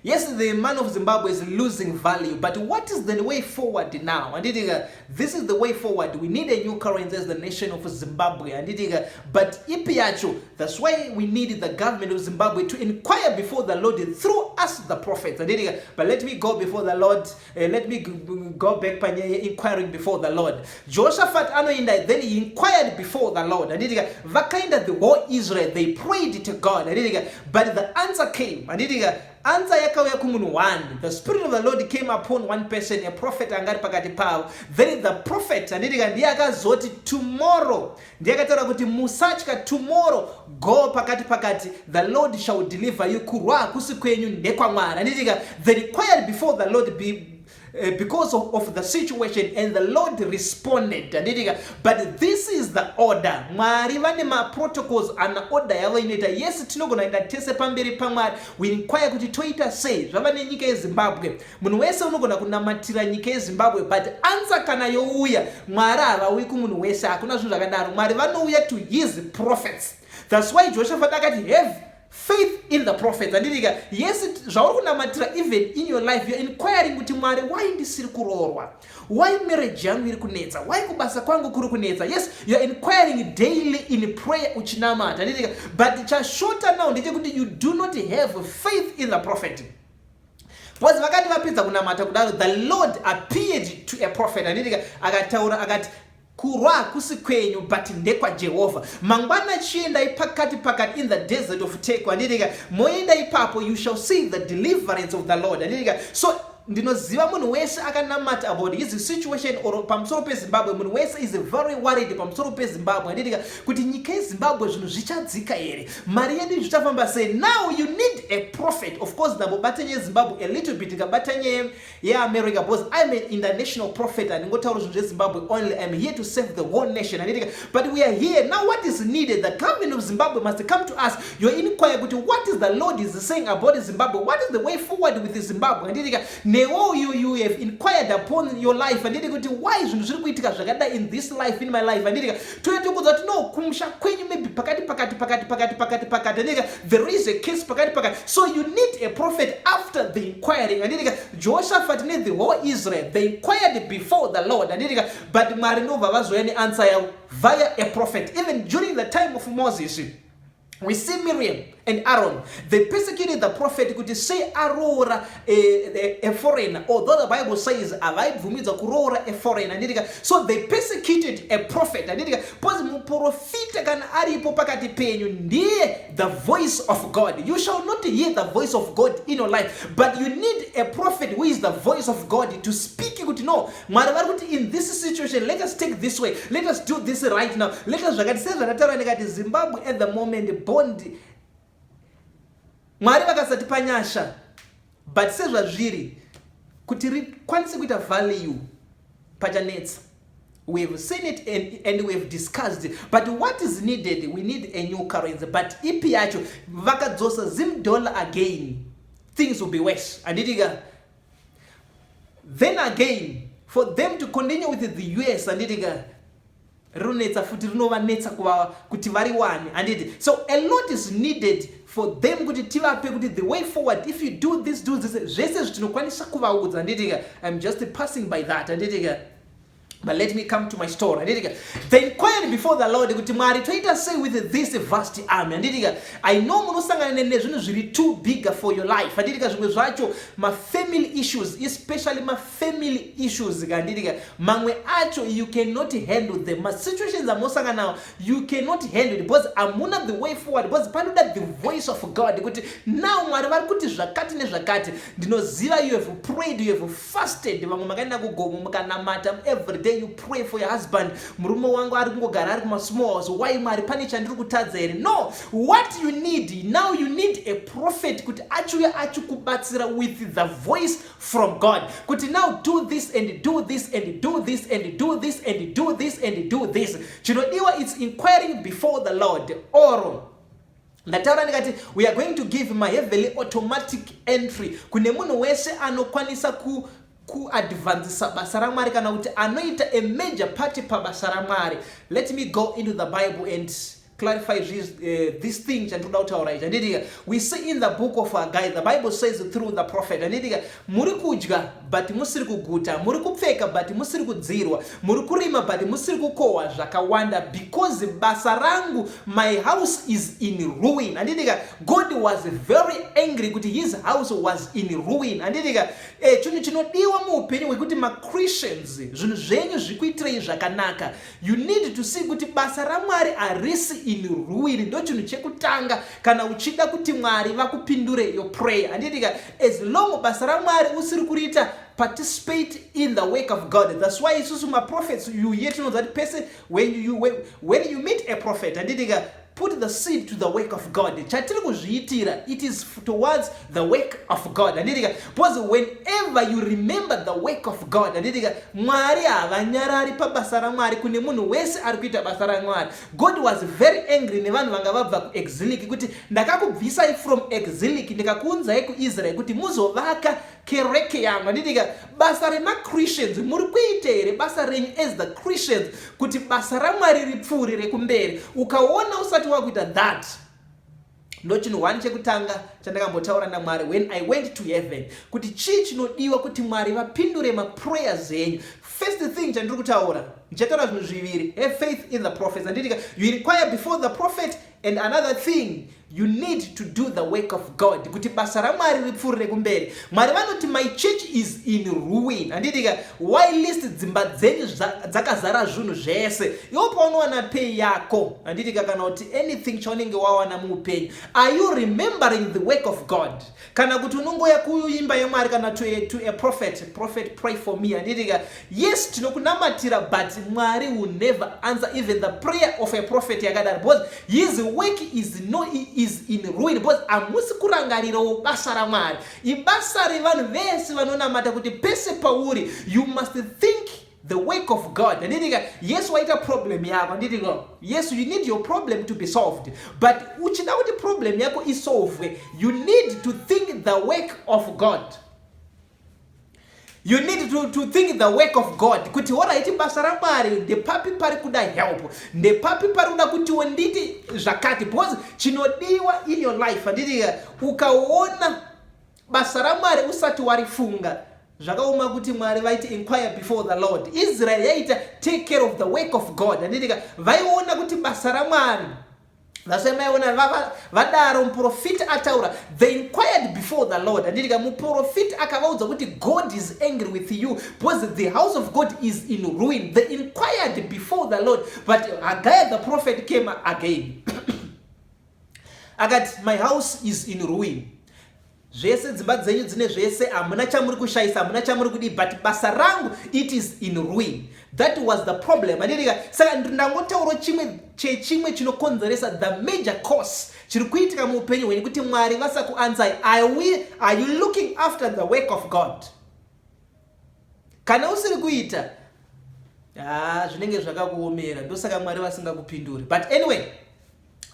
Yes, the man of Zimbabwe is losing value, but what is the way forward now? Handitika, this is the way forward. We need a new currency as the nation of Zimbabwe, handitika? But ipi yacho? That's why we need the government of Zimbabwe to inquire before the Lord through us, the prophets, handitika? But let me go before the Lord. Let me go back panyaya inquiring before the Lord. Jehoshaphat anoinda, then he inquired before the Lord, handitika? Vakaenda, the whole Israel, they prayed to God, handitika? But the answer came, handitika? Answer yakauya kumunhu one. The Spirit of the Lord came upon one person, a prophet anga ari pakati pavo. Then the prophet, handitika, ndiye akazoti tomorrow, ndiye akataura kuti musatya, tomorrow go pakati pakati, the Lord shall deliver you. Kurwa hakusi kwenyu, ndekwaMwari, handitika? They required before the Lord because of the situation, and the Lord responded, handitika? But this is the order. Mwari vane maprotocols ana order yavo inoita. Yes, tinogona kuenda tese pamberi paMwari, we inquire kuti toita sei zvava nenyika yeZimbabwe. Munhu wese unogona kunamatira nyika yeZimbabwe, but answer kana youya, Mwari havauyi kumunhu wese, hakuna zvinhu zvakadaro. Mwari vanouya to his prophets. That's why Jehoshaphat akati, "Have faith in the prophets," handitika? Yes, zvauri kunamatira, even in your life you're inquiring kuti Mwari, why ndisiri kuroorwa? Why marriage yangu iri kunetsa? Why kubasa kwangu kuri kunetsa? Yes, you're inquiring daily in prayer, uchinamata, handitika? But chashota now ndechekuti you do not have faith in the prophet, because vakati vapedza kunamata kudaro, the Lord appeared to a prophet, handitika? Akataura akati, "Kurwa hakusi kwenyu, but ndekwaJehovha. Mangwana chiendai pakati pakati in the desert of Tekoa," handitika? "Moenda ipapo, you shall see the deliverance of the Lord," handitika? So ndinoziva munhu wese akanamata about his situation or pamusoro peZimbabwe. Munhu wese is very worried pamusoro peZimbabwe, handitika, kuti nyika yeZimbabwe zvinhu zvichadzika here, mari yedu zvichafamba sei? Now you need a prophet. Of course, ndambobata nyaya yeZimbabwe a little bit, ndikabata nyaya yeAmerica, because I'm an international prophet. Handingotaura zvinhu zveZimbabwe only. I'm here to save the whole nation, handitika? But we are here now. What is needed? The government of Zimbabwe must come to us. You inquire kuti what is the Lord is saying about Zimbabwe? What is the way forward with Zimbabwe, handitika? Newo you have inquired upon your life, handiti, kuti why zvinhu zviri kuitika zvakadai in this life, in my life, handitika? Toyatokudza kuti no, kumusha kwenyu maybe pakati pakati pakati pakati pakati pakati, handitika, there is a case pakati pakati. So you need a prophet after the inquiring, handitika? Jehoshaphat ne the whole Israel, they inquired before the Lord, handitika? But Mwari ndobva vazouya neanswer yavo via a prophet. Even during the time of Moses, we see Miriam and Aaron. They persecuted the prophet kuti sei aroora a foreigner, although the Bible says havaibvumidza kuroora a foreigner, handitika? So they persecuted a prophet, handitika? Because muprofita kana aripo pakati penyu, ndiye the voice of God. You shall not hear the voice of God in your life, but you need a prophet who is the voice of God to speak kuti no, Mwari vari kuti in this situation, let us take this way, let us do this right now, let us zvakati. Sezvandataura ndikati Zimbabwe at the moment, bond, Mwari vakasatipa nyasha, but sezvazviri kuti rikwanise kuita value, pachanetsa. We have seen it and we have discussed. But what is needed? We need a new currency, but ipi yacho? Vakadzosa Zim dollar again, things will be worse, handitika? Then again, for them to continue with the US, handitika? Rinonetsa futi, rinovanetsa kuva kuti variwane, handiti? So a lot is needed for them kuti tivape kuti the way forward, if you do this, do this, zvese zvitinokwanisa kuvaudza, handitika? I'm just passing by that, handitika? But let me come to my story, handitika? They inquired before the Lord kuti, "Mwari, toita sei with this vast army?" Handitika? I know munosangana nezvinhu zviri too bigger for your life, handitika? Zvimwe zvacho mafamily issues, especially mafamily issues, handitika? Mamwe acho you cannot handle them. Masituations amunosangana nawo, you cannot handle it because hamuna the way forward, because panoda the voice of God kuti now Mwari vari kuti zvakati nezvakati. Ndinoziva you have prayed, you have fasted, vamwe makaenda kugomo mukanamata. Every day you pray for your husband. "Murume wangu ari kungogara ari kumasmall house. Why, Mwari? Pane chandiri kutadza here?" No, what you need now, you need a prophet kuti achiuya achikubatsira with the voice from God kuti now do this and do this and do this and do this and do this and do this. Chinodiwa, it's inquiring before the Lord. Or ndataura ndikati we are going to give maheavenly automatic entry kune munhu wese anokwanisa kuadvancisa basa raMwari kana kuti anoita a major part pabasa raMwari. Let me go into the Bible and clarify this thing chandinoda kutaura ichi, handitika? We see in the book of Haggai, the Bible says through the prophet, handitika, "Muri kudya but musiri kuguta, muri kupfeka but musiri kudzirwa, muri kurima but musiri kukohwa zvakawanda, because basa rangu, my house is in ruin," handitika? God was very angry kuti his house was in ruin, handitika? Chinhu chinodiwa muupenyu hwekuti machristians, zvinhu zvenyu zvikuitirei zvakanaka, you need to see kuti basa raMwari harisi in ruin. Ndo chinhu chekutanga kana uchida kuti Mwari vakupindure your prayer, handitika? As long basa raMwari usiri kuriita participate in the work of God. That's why isusu maprophets, you hear tinonzwa kuti pese when you meet a prophet, handitika, put the seed to the work of God. Chatiri kuzviitira, it is towards the work of God, handitika? Because whenever you remember the work of God, handitika, Mwari havanyarari pabasa raMwari kune munhu wese ari kuita basa raMwari. God was very angry nevanhu vanga vabva kuexilic kuti, "Ndakakubvisai from exilic, ndikakuunzai kuIsrael kuti muzovaka kereke yangu," handitika? Basa remachristians, muri kuita here basa renyu as the Christians kuti basa raMwari ripfuurire kumberi? Ukaona usati wakuita that, ndo chinhu one chekutanga chandakambotaura naMwari when I went to heaven kuti chii chinodiwa kuti Mwari vapindure maprayers enyu. First thing chandiri kutaura, ndichataura zvinhu zviviri. Have faith in the prophets, handitika? You inquire before the prophet, and another thing, you need to do the work of God kuti basa raMwari ripfuurire kumberi. Mwari vanoti, "My church is in ruin," handitika? Why list dzimba dzenyu dzakazara zvinhu zvese? Iwo paunowana pay yako, handitika, kana kuti anything chaunenge wawana muupenyu, are you remembering the work of God, kana kuti unongoya kuimba yaMwari kana to a prophet, "Prophet, pray for me," handitika? Yes, tinokunamatira, but Mwari will never answer even the prayer of a prophet yakadaro because his work is, no, is in ruin, because hamusi kurangarirawo basa raMwari. Ibasa revanhu vese vanonamata kuti pese pauri, you must think the work of God, handitika? Yes, waita problem yako, handitika? Yes, you need your problem to be solved, but uchida kuti problem yako isolvwe, you need to think the work of God. You need to think the work of God kuti alright, basa raMwari ndepapi pari kuda help, ndepapi pari kuda kutiwo nditi zvakati? Because chinodiwa in your life, handitika, ukaona basa raMwari usati warifunga, zvakaoma kuti Mwari vaiti inquire before the Lord. Israel yaita take care of the work of God, handitika? Vaiona kuti basa raMwari vasemaiona vadaro, muprofita ataura, they inquired before the Lord, handitika? Muprofita akavaudza kuti God is angry with you because the house of God is in ruin. They inquired before the Lord, but Haggai the prophet came again akati, "My house is in ruin. Zvese, dzimba dzenyu dzine zvese, hamuna chamuri kushayisa, hamuna chamuri kudii, but basa rangu, it is in ruin." That was the problem, handitika? Saka ndangotaurawo chimwe chechimwe chinokonzeresa, the major cause chiri kuitika muupenyu hwenyu kuti Mwari vasakuanswerai. Are you looking after the work of God? Kana usiri kuita, ha, zvinenge zvakakuomera. Ndosaka Mwari vasingakupinduri. But anyway,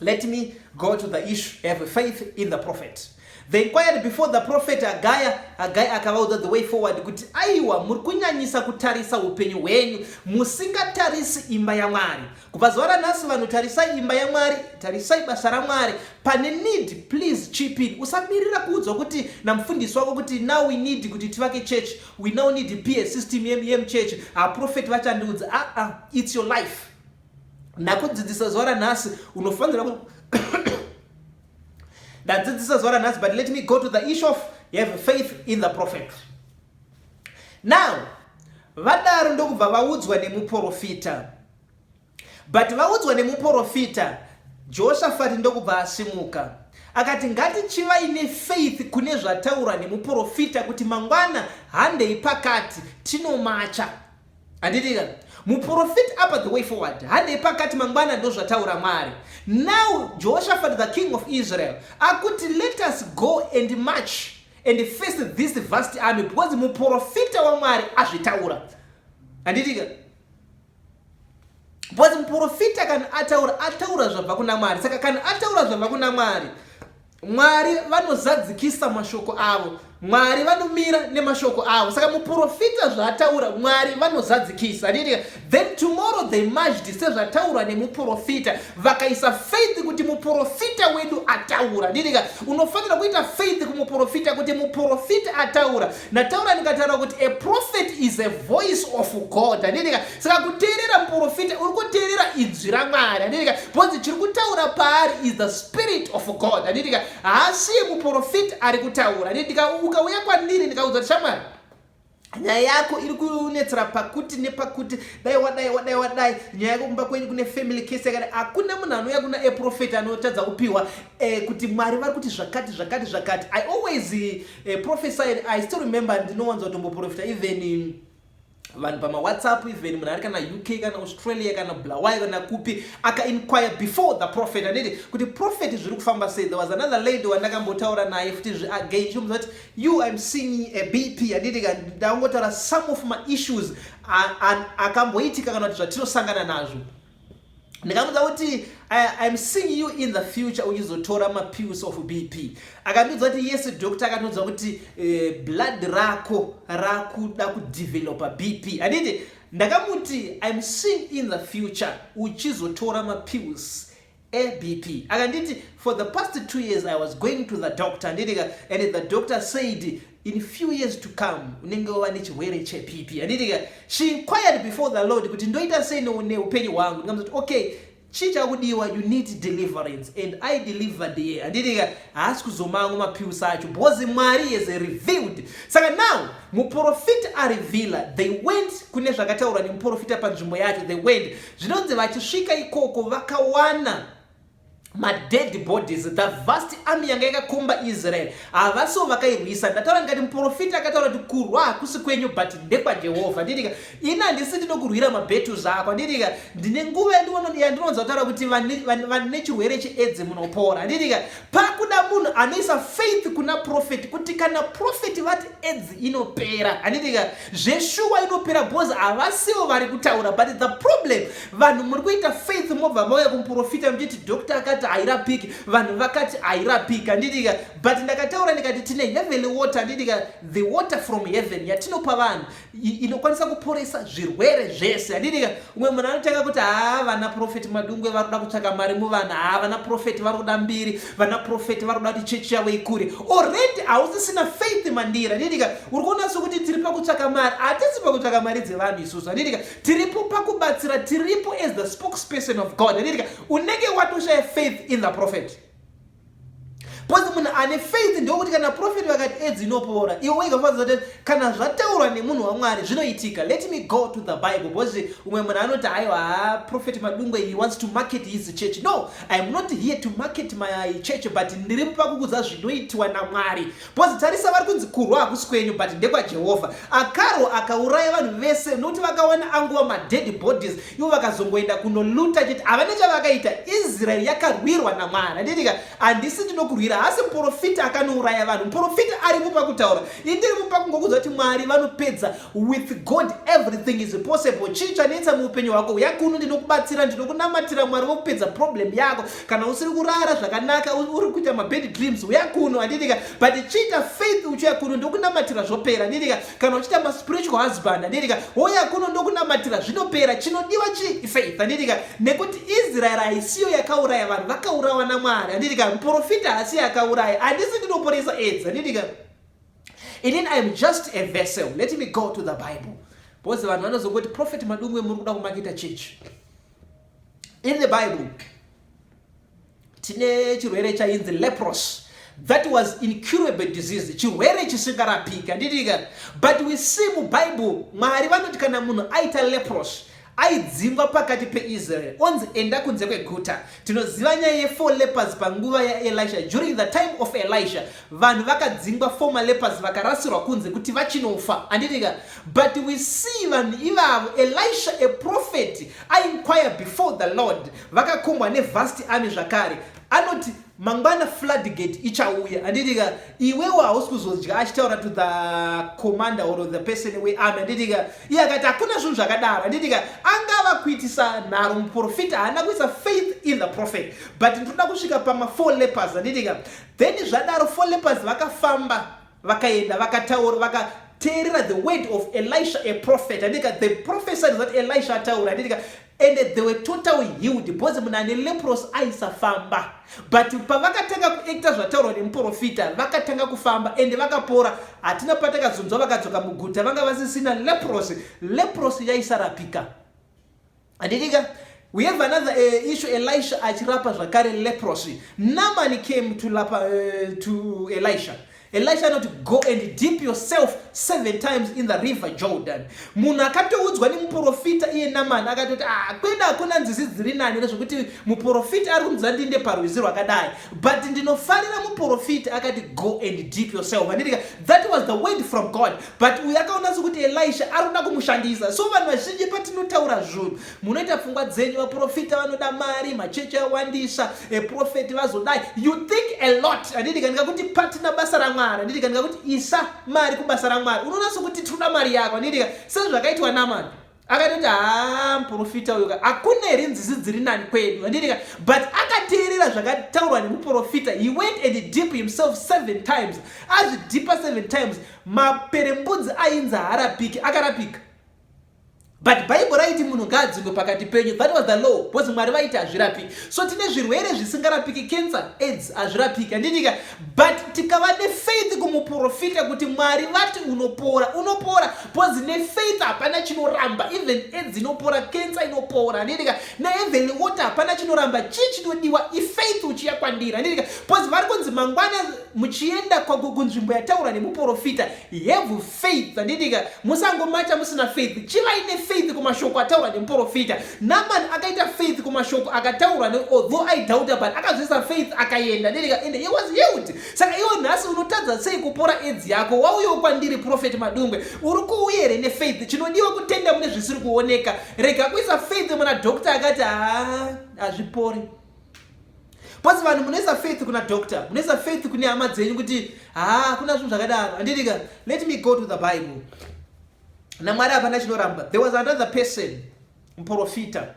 let me go to the issue. Have faith in the prophet. They inquired before the prophet Haggai. Haggai akavaudza the way forward kuti aiwa, muri kunyanyisa kutarisa upenyu hwenyu musingatarisi imba yaMwari. Kubva zuva ranhasi, vanhu, tarisai imba yaMwari, tarisai basa raMwari. Pane need, please chip in. Usamirira kuudzwa kuti namufundisi wako kuti now we need kuti tivake church, we now need PA system yemuchurch, aprofeti vachandiudza. Aa ah, ah, it's your life. Ndakudzidzisa zuva ranhasi, unofanira ku ndadzidzisa zuva ranhasi, but let me go to the issue of have faith in the prophet. Now vadaro, ndokubva vaudzwa nemuprofita, but vaudzwa nemuprofita, Jehoshafati ndokubva asimuka akati, "Ngatichivai nefaith kune zvataurwa nemuprofita kuti mangwana handei pakati tinomacha." Handitika muprofita apa the way forward, handei pakati mangwana, ndo zvataura Mwari. Now Jehoshaphat, the king of Israel, akuti, "Let us go and march and face this vast army because muprofita waMwari azvitaura." Handitika? Because muprofita kana ataura, ataura zvabva kuna Mwari. Saka kana ataura zvabva kuna Mwari, Mwari vanozadzikisa mashoko avo, Mwari vanomira nemashoko avo. Saka muprofita zvaataura, Mwari vanozadzikisa. Handitika? Then tomorrow they marched sezvataurwa nemuprofita, vakaisa faith kuti muprofita wedu ataura. Handitika? Unofanira kuita faith kumuprofita kuti muprofita ataura. Ndataura ndikataura kuti a prophet is a voice of God. Handitika? Saka kuteerera muprofita, uri kuteerera inzwi raMwari. Handitika? Because chiri kutaura paari is the spirit of God. Handitika? Haasiye muprofita ari kutaura. Handitika? Ukauya kwandiri ndikaudza kuti, "Shamwari, nyaya yako iri kunetsera pakuti nepakuti, dai wadai, wadai, wadai, nyaya yako kumba kwenyu kune family case yakati," hakuna munhu anouya kuna a prophet anotadza kupiwa kuti Mwari vari kuti zvakati, zvakati, zvakati. I always prophesy. I still remember, ndinowanza kutomboprofita even vanhu pamaWhatsApp, even munhu ari kana UK, kana Australia, kana Bulawayo, kana kupi, akainquire before the prophet, anditi, kuti, "Prophet, zviri kufamba sei?" There was another lady wandakambotaura naye futi again, chimuudza kuti, "You, I'm seeing a BP." Anditi, ndangotaura some of my issues akamboitika kana kuti zvatinosangana nazvo. Ndikamuudza kuti, "I'm seeing you in the future uchizotora mapills of BP." Akandiudza kuti, "Yes, doctor akandiudza kuti blood rako rakuda kudevelopa BP." Handiti, ndakamuti, "I'm seeing in the future uchizotora mapills eBP." Akanditi, "For the past 2 years I was going to the doctor," handitika, "and the doctor said in few years to come unenge wava nechirwere cheBP." Handitika? She inquired before the Lord kuti, "Ndoita sei neupenyu hwangu?" Ndikamuti, "Okay, chii chakudiwa? You need deliverance." And I delivered ye. Handitika? Haasi kuzomamwa mapills acho because Mwari has revealed. Saka now muprofita areveala, they went kune zvakataurwa nemuprofita panzvimbo yacho. They went, zvinonzi vachisvika ikoko vakawana madead bodies. The vast army yanga yakakomba Israel, havasiwo vakairwisa. Ndataura ndikati muprofita akataura kuti kurwa hakusi kwenyu but ndekwaJehovha. Nditika, ini handisi ndinokurwira mabattles ako. Nditika, ndine nguva yandinowanza kutaura kuti vane chirwere cheAIDS munopora. Nditika, pakuda munhu anoisa faith kuna prophet kuti kana prophet vati AIDS inopera, handitika, zveshuwa inopera because havasiwo vari kutaura. But the problem, vanhu muri kuita faith, mobva mauya kumuprofita muchiti, "Doctor akati hairapiki, vanhu vakati hairapiki." Handitika? But ndakataura ndikati tine heavenly water. Handitika? The water from heaven yatinopa vanhu inokwanisa kuporesa zvirwere zvese. Handitika? Umwe munhu anotanga kuti, "Haa, vana Prophet Madungwe vari kuda kutsvaka mari muvanhu. Haa, vana prophet vari kuda mbiri, vana prophet vari kuda kuti chechi yavo ikure." Already hausisina faith mandiri. Handitika? Uri kuona sekuti tiri pakutsvaka mari. Hatisi pakutsvaka mari dzevanhu isusu. Handitika? Tiripo pakubatsira, tiripo as the spokesperson of God. Handitika? Unenge watoshaya faith in the prophet because munhu ane faith ndokuti kana prophet vakati AIDS inopora, iwe wega kuti kana zvataurwa nemunhu waMwari zvinoitika. Let me go to the Bible because umwe munhu anoti, "Haiwa, ha, Prophet Madungwe, he wants to market his church." No, I am not here to market my church, but ndiri pakukudza zvinoitwa naMwari because tarisa, vari kunzi kurwa hakusi kwenyu but ndekwaJehovha. Akarwa akauraya vanhu vese nokuti vakawana anguva madead bodies, ivo vakazongoenda kunoloota chete, havane chavakaita. Israeri yakarwirwa naMwari. Handitika? Handisi ndinokurwira. Haasi muprofita akanouraya vanhu. Muprofita aripo pakutaura, indiripo pakungokuudza kuti Mwari vanopedza. With God everything is possible. Chii chanetsa muupenyu hwako? Uya kuno, ndinokubatsira, ndinokunamatira, Mwari vokupedza problem yako. Kana usiri kurara zvakanaka, uri kuita mabad dreams, uya kuno, handitika? But chiita faith, uchiuya kuno, ndokunamatira, zvopera, handitika? Kana uchiita maspiritual husband, handitika, wouya kuno, ndokunamatira, zvinopera. Chinodiwa chii? Faith, handitika? Nekuti Israeri haisiyo yakauraya vanhu, vakaurawa naMwari, handitika? Muprofita haasiyo akauraya. Handisi ndinoporesa AIDS, handitika? Inini I am just a vessel. Let me go to the Bible, because vanhu vanozongoti, "Prophet Madungwe, muri kuda kumaketa church." In the Bible tine chirwere chainzi leprosy. That was incurable disease, chirwere chisingarapiki, handitika? But we see muBible Mwari vanoti kana munhu aita leprosy, aidzingwa pakati peIsrael, onzi enda kunze kweguta. Tinoziva nyaya yefour lepers panguva yaElisha. During the time of Elisha, vanhu vakadzingwa, four lepers vakarasirwa kunze kuti vachinofa, handitika? But we see vanhu ivavo, Elisha, a prophet, ainquire before the Lord. Vakakombwa nevast army zvakare. Anoti mangwana floodgate ichauya, handitika? Iwewo hausi kuzodya, achitaura to the commander or the person wearmy, handitika? Iye akati hakuna zvinhu zvakadaro, handitika? Angava kuitisa nharo muprofita, haana kuisa faith in the prophet. But ndinoda kusvika pama4 lepers, handitika? Then zvadaro, four lepers vakafamba, vakaenda, vakataura, vakateerera the word of Elisha, a prophet, handitika? The prophecy that Elisha ataura, handitika? And they were totally healed, because munhu ane leprosy aisafamba. But pavakatanga kuacta zvataurwa nemuprofita, vakatanga kufamba ende vakapora. Hatina patakazonzwa vakadzoka muguta vanga vasisina leprosy. Leprosy yaisarapika, handitika? We have another issue, Elisha achirapa zvakare leprosy. Naaman came to Elisha. Elisha anoti, "Go and dip yourself seven times in the River Jordan." Munhu akatoudzwa nemuprofita iye Namani akatoti, "Ah, kweda hakuna nzizi dziri nani nezvekuti muprofita ari kunzi ndiinde parwizi rwakadai." But ndinofarira muprofita akati, "Go and dip yourself," handitika? That was the word from God. But uyu akaona sekuti Elisha ari kuda kumushandisa. So vanhu vazhinji, patinotaura zvinhu, munoita pfungwa dzenyu, vaprofita vanoda mari, machechi awandisa, prophet vazodai. You think a lot, handitika? Ndikakuti patina basa raMwari, handitika? Ndikakuti isa mari kubasa raMwari, unoona sekuti tinoda mari yako, handitika? Sezvakaitwa Namani, akatoti, "Ha, muprofita uyu, hakuna here nzizi dziri nani kwedu?" Handitika? But akateerera zvakataurwa nemuprofita. He went and dip himself seven times. Azvidhipa seven times, maperembudzi ainzi haarapiki akarapika. But Bhaibheri raiti munhu ngaadzingwe pakati penyu. That was the law, because Mwari vaiti hazvirapiki. So tine zvirwere zvisingarapiki, cancer, AIDS, hazvirapiki, handitika? But tikava nefaith kumuprofita kuti Mwari vati unopora, unopora, because nefaith hapana chinoramba. Even AIDS inopora, cancer inopora, handitika? Neheavenly water hapana chinoramba. Chii chinodiwa? Ifaith uchiya kwandiri, handitika? Because vari kunzi mangwana muchienda kunzvimbo yataura nemuprofita, have faith, handitika? Musangomacha musina faith. Chivai nefaith kumashoko ataurwa nemuprofita. Naman akaita faith kumashoko akataurwa, although aidoubta, but akazoisa faith, akaenda, handitika? And he was healed. Saka iwo nhasi unotadza sei kupora AIDS yako? Wauyewo kwandiri, Prophet Madungwe, uri kuuya here nefaith? Chinodiwa kutenda mune zvisiri kuoneka. Rega kuisa faith muna doctor akati, "Ha, hazvipori." Because vanhu munoisa faith kuna doctor, munoisa faith kune hama dzenyu kuti ha, kuna zvinhu zvakadaro, handitika? Let me go to the Bible. NaMwari hapana chinoramba. There was another person, muprofita,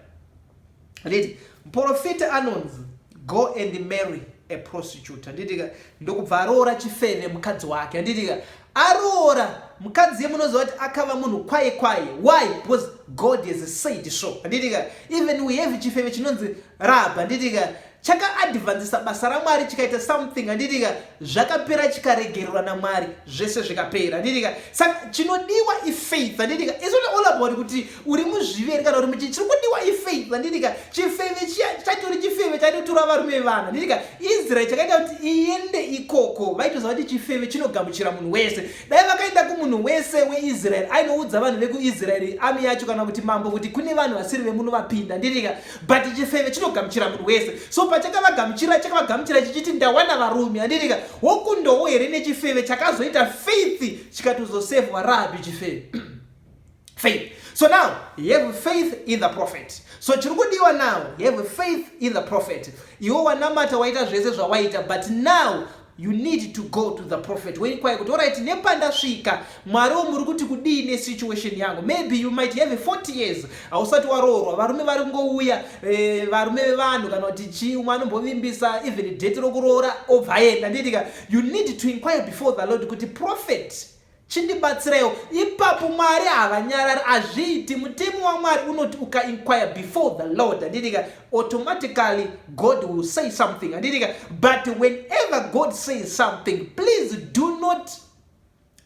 handiti? Muprofita anonzi, "Go and marry a prostitute," handitika? Ndokubva aroora chifeve, mukadzi wake, handitika? Aroora mukadzi yemunoziva kuti akava munhu kwaye kwaye. Why? Because God has said so, handitika? Even we have chifeve chinonzi Rahab, handitika? Chakaadvancisa basa raMwari, chikaita something, handitika? Zvakapera, chikaregererwa naMwari, zvese zvikapera, handitika? Saka chinodiwa ifaith, handitika? It's not all about kuti uri muzviveri kana uri muchi. Chiri kudiwa ifaith, handitika? Chifeve chatori chifeve chaitotora varume vevanhu, handitika? Israel chakaita kuti iende ikoko, vaitoziva kuti chifeve chinogamuchira munhu wese. Dai vakaenda kumunhu wese weIsrael, ainoudza vanhu vekuIsraeri, army yacho kana kuti mambo, kuti kune vanhu vasiri vemuno vapinda, handitika? But chifeve chinogamuchira munhu wese. So pachakavagamuchira, chakavagamuchira chichiti, "Ndawana varume," handitika? Wokundowo here nechifeve chakazoita faith, chikatozosevhwa Rahabi chifeve. Faith. So now you have faith in the prophet. So chiri kudiwa now, you have faith in the prophet. Iwe wanamata, waita zvese zvawaita, but now you need to go to the prophet woinquire kuti, "Alright, nepandasvika, Mwari muri kuti kudii nesituation yangu?" Maybe you might have 40 years hausati waroorwa, varume vari kungouya, varume vevanhu kana kuti chii, umwe anombovimbisa even date rokuroora obva aenda, nditika. You need to inquire before the Lord kuti, "Prophet, chindibatsiraiwo ipapo." Mwari havanyarari, hazviiti. Mutemo waMwari unoti ukainquire before the Lord, handitika, automatically God will say something, handitika. But whenever God says something, please do not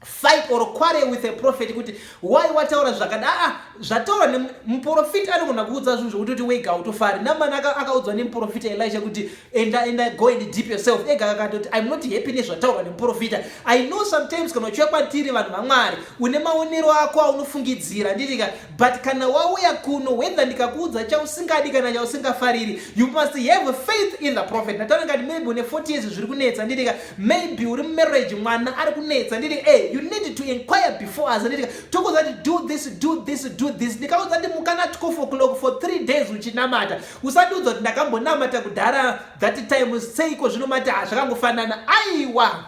fight or quarrel with a prophet kuti, "Why wataura zvakada?" Aa, zvataurwa nemuprofita, anogona kuudza zvinhu zvokuti kuti wega autofari. Namani akaudzwa nemuprofita Elisha kuti, "Enda, enda, go and dip yourself." Ega akatoti, "I'm not happy nezvataurwa nemuprofita." I know sometimes kana uchiuya kwatiri vanhu vaMwari, une maonero ako aunofungidzira, nditika. But kana wauya kuno, whether ndikakuudza chausingadi kana chausingafariri, you must have faith in the prophet. Ndataura ngati maybe une 40 years, zviri kunetsa, nditika. Maybe uri mumarriage, mwana ari kunetsa, nditika. You need to inquire before us, nditika. Tokuudza kuti, "Do this, do this, do this." Ndikaudza kuti mukana 12 o'clock for 3 days uchinamata, usandiudza kuti, "Ndakambonamata kudhara that time, seiko zvinomati zvakangofanana?" Aiwa,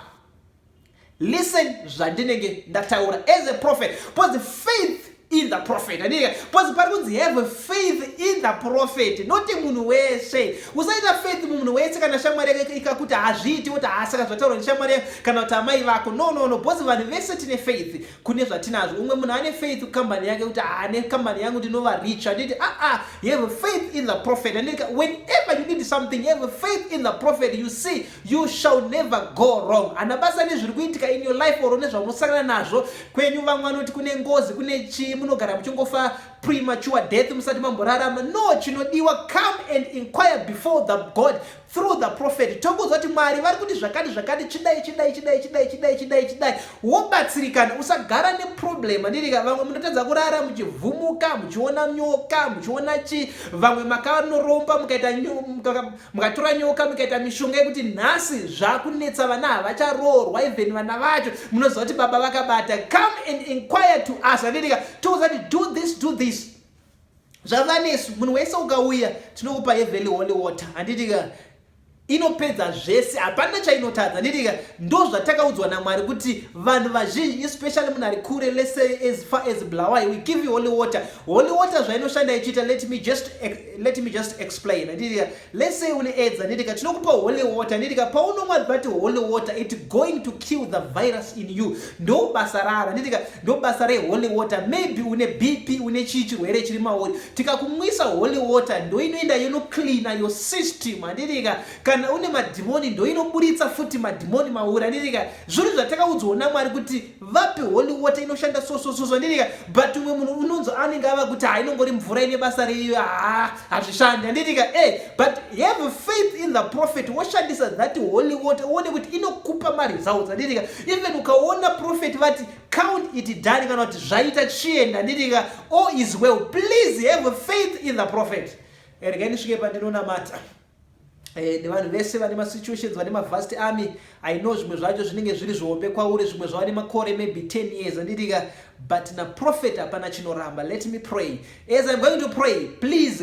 listen zvandinenge ndataura as a prophet, because faith in the prophet, andika, because pari kunzi have faith in the prophet, not munhu wese. Usaita faith mumunhu wese. Kana shamwari yake ikakuti hazviiti, kuti hasaka zvataurwa neshamwari yako kana kuti amai vako, no, because vanhu vese tine faith kune zvatinazvo. Umwe munhu ane faith kukambani yake kuti, "Ane kambani yangu ndinova rich." Handiti? Aa, you have faith in the prophet, andika. Whenever you need something, you have faith in the prophet. You see, you shall never go wrong. Hana basa nezviri kuitika in your life or nezvaunosangana nazvo kwenyu. Vamwe vanoti kune ngozi, kune chii, munogara muchingofa premature death musati mamborarama. No, chinodiwa, come and inquire before the God through the prophet. Tokuudza kuti Mwari vari kuti zvakati zvakati, chidai, chidai, chidai, chidai, chidai, chidai, chidai, wobatsirikana. Usagara neproblem, handitika. Vamwe munotadza kurara, muchivhumuka, muchiona nyoka, muchiona chi. Vamwe makanoromba, mukaita mukatora nyoka, mukaita mishonga yekuti nhasi zvakunetsa, vana havacharoorwa, even vana vacho munoziva kuti baba vakabata. Come and inquire to us, handitika. Tokuudza kuti, "Do this, do this." Zvava nesu, munhu wese ukauya tinokupa heavenly holy water, handitika. Inopedza zvese, hapana chainotadza, handitika. Ndo zvatakaudzwa naMwari kuti vanhu vazhinji, especially munhu ari kure, let's say as far as Bulawayo, we give you holy water. Holy water zvainoshanda ichiita, let me just explain, handitika. Let's say une AIDS, handitika. Tinokupa holy water, handitika. Paunomwa that holy water, it going to kill the virus in you. Ndo basa raro, handitika. Ndo basa reholy water. Maybe une BP, une chii, chirwere chiri mauri, tikakumwisa holy water, ndo inoenda yonocleana your system, handitika. Kana une madhimoni, ndo inoburitsa futi madhimoni mauri, handitika. Zvinhu zvatakaudzwawo naMwari kuti vape holy water, inoshanda so so so so, handitika. But umwe munhu unonzi anenge ava kuti, "Hainongori mvura, ine basa reiyo? Ha, hazvishandi," handitika. But have faith in the prophet, woshandisa that holy water, uone kuti inokupa maresults, handitika. Even ukaona prophet vati, "Count it done," kana kuti, "Zvaita, chienda," handitika, all is well. Please have faith in the prophet. Regai ndisvike pandinonamata nevanhu vese vane masituations, vane mavast army. I know zvimwe zvacho zvinenge zviri zvihombe kwauri, zvimwe zvava nemakore maybe 10 years, handitika. But naprophet hapana chinoramba. Let me pray. As I'm going to pray, please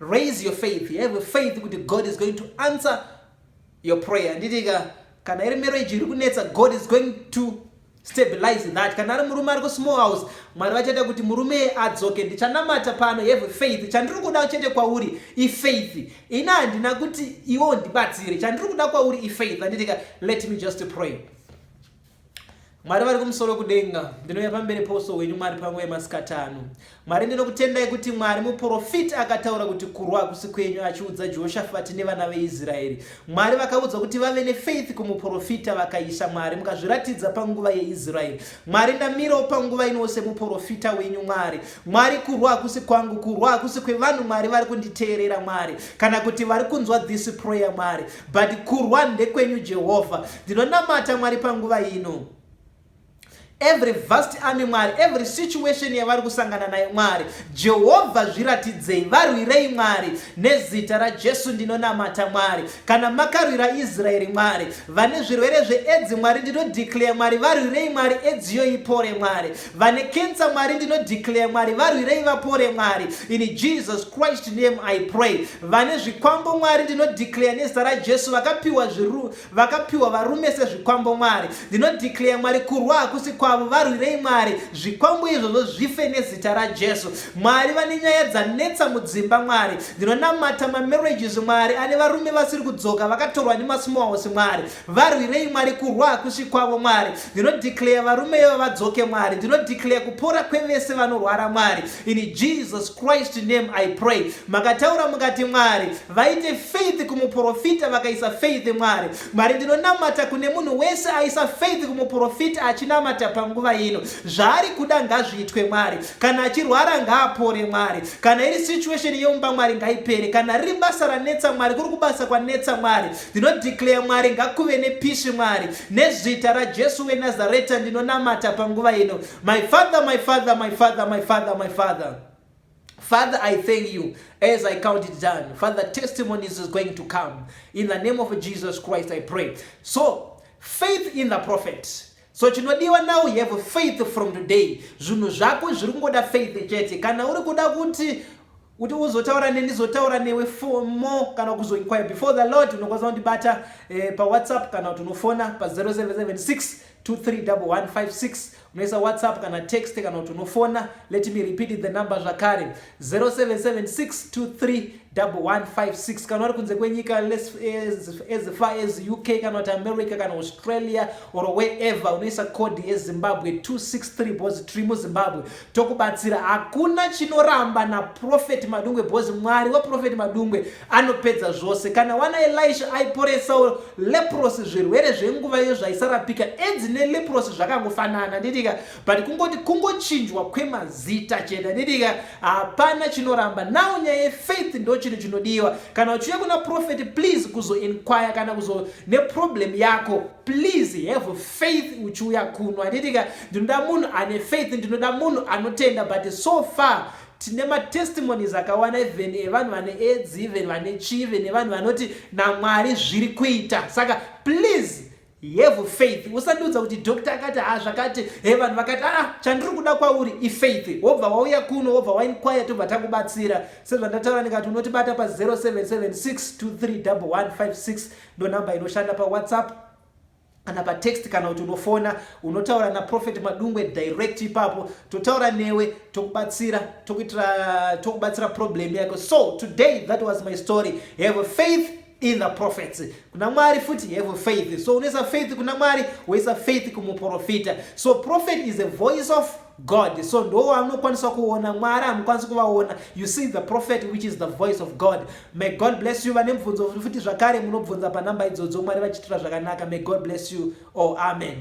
raise your faith. You have faith kuti God is going to answer your prayer, handitika. Kana iri marriage iri kunetsa, God is going to stabilize that. Kana ari murume ari kusmall house, Mwari vachaita kuti murume adzoke. Ndichanamata pano. Have faith. Chandiri kuda chete kwauri ifaith. Ina handina kuti iwo ndibatsire, chandiri kuda kwauri ifaith, handitika. Let me just pray. Mwari vari kumusoro kudenga, ndinouya pamberi pouso hwenyu, Mwari, panguva yemasikati ano. Mwari, ndinokutendai kuti Mwari, muprofita akataura kuti kurwa hakusi kwenyu, achiudza Jehoshafati nevana veIsraeri. Mwari, vakaudza kuti vave nefaith kumuprofita, vakaisa. Mwari, mukazviratidza panguva yeIsraeri. Mwari, ndamirawo panguva ino semuprofita wenyu, Mwari. Mwari, kurwa hakusi kwangu, kurwa hakusi kwevanhu, Mwari, vari kunditeerera, Mwari, kana kuti vari kunzwa this prayer, Mwari, but kurwa ndekwenyu, Jehovha. Ndinonamata, Mwari, panguva ino. Every vast army, Mwari, every situation yavari kusangana nayo, Mwari Jehovha, zviratidzei, varwirei, Mwari. Nezita raJesu ndinonamata, Mwari. Kana makarwira Israeri, Mwari, vane zvirwere zveAIDS, Mwari, ndinodeclare, Mwari, varwirei, Mwari, AIDS yo ipore, Mwari. Vane kensa, Mwari, ndinodeclare, Mwari, varwirei vapore, Mwari. In Jesus Christ name I pray. Vane zvikwambo, Mwari, ndinodeclare nezita raJesu, vakapiwa zviru vakapiwa varume sezvikwambo, Mwari, ndinodeclare, Mwari, kurwa hakusi kwavo, varwirei, Mwari, zvikwambo izvozvo zvife nezita raJesu. Mwari, vane nyaya dzanetsa mudzimba, Mwari, ndinonamata mamarriages, Mwari, ane varume vasiri kudzoka, vakatorwa nemasmall house, Mwari, varwirei, Mwari, kurwa hakusi kwavo. Mwari, ndinodeclare varume ivo vadzoke. Mwari, ndinodeclare kupora kwevese vanorwara. Mwari, in Jesus Christ name I pray. Makataura mukati, Mwari, vaite faith kumuprofita, vakaisa faith. Mwari, Mwari, ndinonamata kune munhu wese aisa faith kumuprofita achinamata panguva ino, zvaari kuda ngazviitwe, Mwari. Kana achirwara, ngaapore, Mwari. Kana iri situation yemumba, Mwari, ngaipere. Kana riri basa ranetsa, Mwari, kuri kubasa kwanetsa, Mwari, ndinodeclare, Mwari, ngakuve nepeace, Mwari. Nezita raJesu weNazareta ndinonamata panguva ino. My Father, my Father, my Father, my Father, my Father. Father, I thank you as I count it done. Father, testimonies is going to come. In the name of Jesus Christ, I pray. So, faith in the prophet. So chinodiwa now, you have faith from today. Zvinhu zvako zviri kungoda faith chete. Kana uri kuda kuti uzotaura neni, ndizotaura newe for more, kana kuzoinquire before the Lord, unokwanisa kundibata paWhatsApp kana kuti unofona pa0776 231156. Unoisa WhatsApp kana text kana kuti unofona. Let me repeat the number zvakare, 0776 231156. Kana uri kunze kwenyika, as far as UK kana kuti America kana Australia or wherever, unoisa code yeZimbabwe 263, because tiri muZimbabwe. Tokubatsira. Hakuna chinoramba naProphet Madungwe, because Mwari waProphet Madungwe anopedza zvose. Kana wana Elisha aiporesawo leprosy, zvirwere zvenguva iyo zvaisarapika, AIDS neleprosy zvakangofanana, nditika, but kungoti kungochinjwa kwemazita chete, nditika. Hapana chinoramba. Now nyaya yefaith ndo chinhu chinodiwa. Kana uchiuya kuna prophet, please, kuzoinquire kana kuzo neproblem yako, please have faith uchiuya kuno, handitika? Ndinoda munhu ane faith, ndinoda munhu anotenda. But so far tine matestimonies akawanda, even evanhu vane AIDS, even vane chi, even evanhu vanoti naMwari zviri kuita. Saka please have faith. Usandiudza kuti doctor akati, ha, zvakati, he, vanhu vakati. Aa, chandiri kuda kwauri ifaith. Wobva wauya kuno, wobva wainquire, tobva takubatsira. Sezvandataura ndikati unotibata pa0776 231156, ndo namba inoshanda paWhatsApp kana patext kana kuti unofona. Unotaura naProphet Madungwe direct ipapo, totaura newe, tokubatsira, tokuitira, tokubatsira problem yako. So today that was my story. Have faith in the prophets. Kuna Mwari futi, have faith. So unoisa faith kuna Mwari, woisa faith kumuprofita. So prophet is a voice of God, so ndo vanokwanisa kuona Mwari, hamukwanisi kuvaona. You see the prophet, which is the voice of God. May God bless you. Vane mubvunzo futi zvakare, munobvunza panamba idzodzo. Mwari vachiitira zvakanaka. May God bless you all. Amen.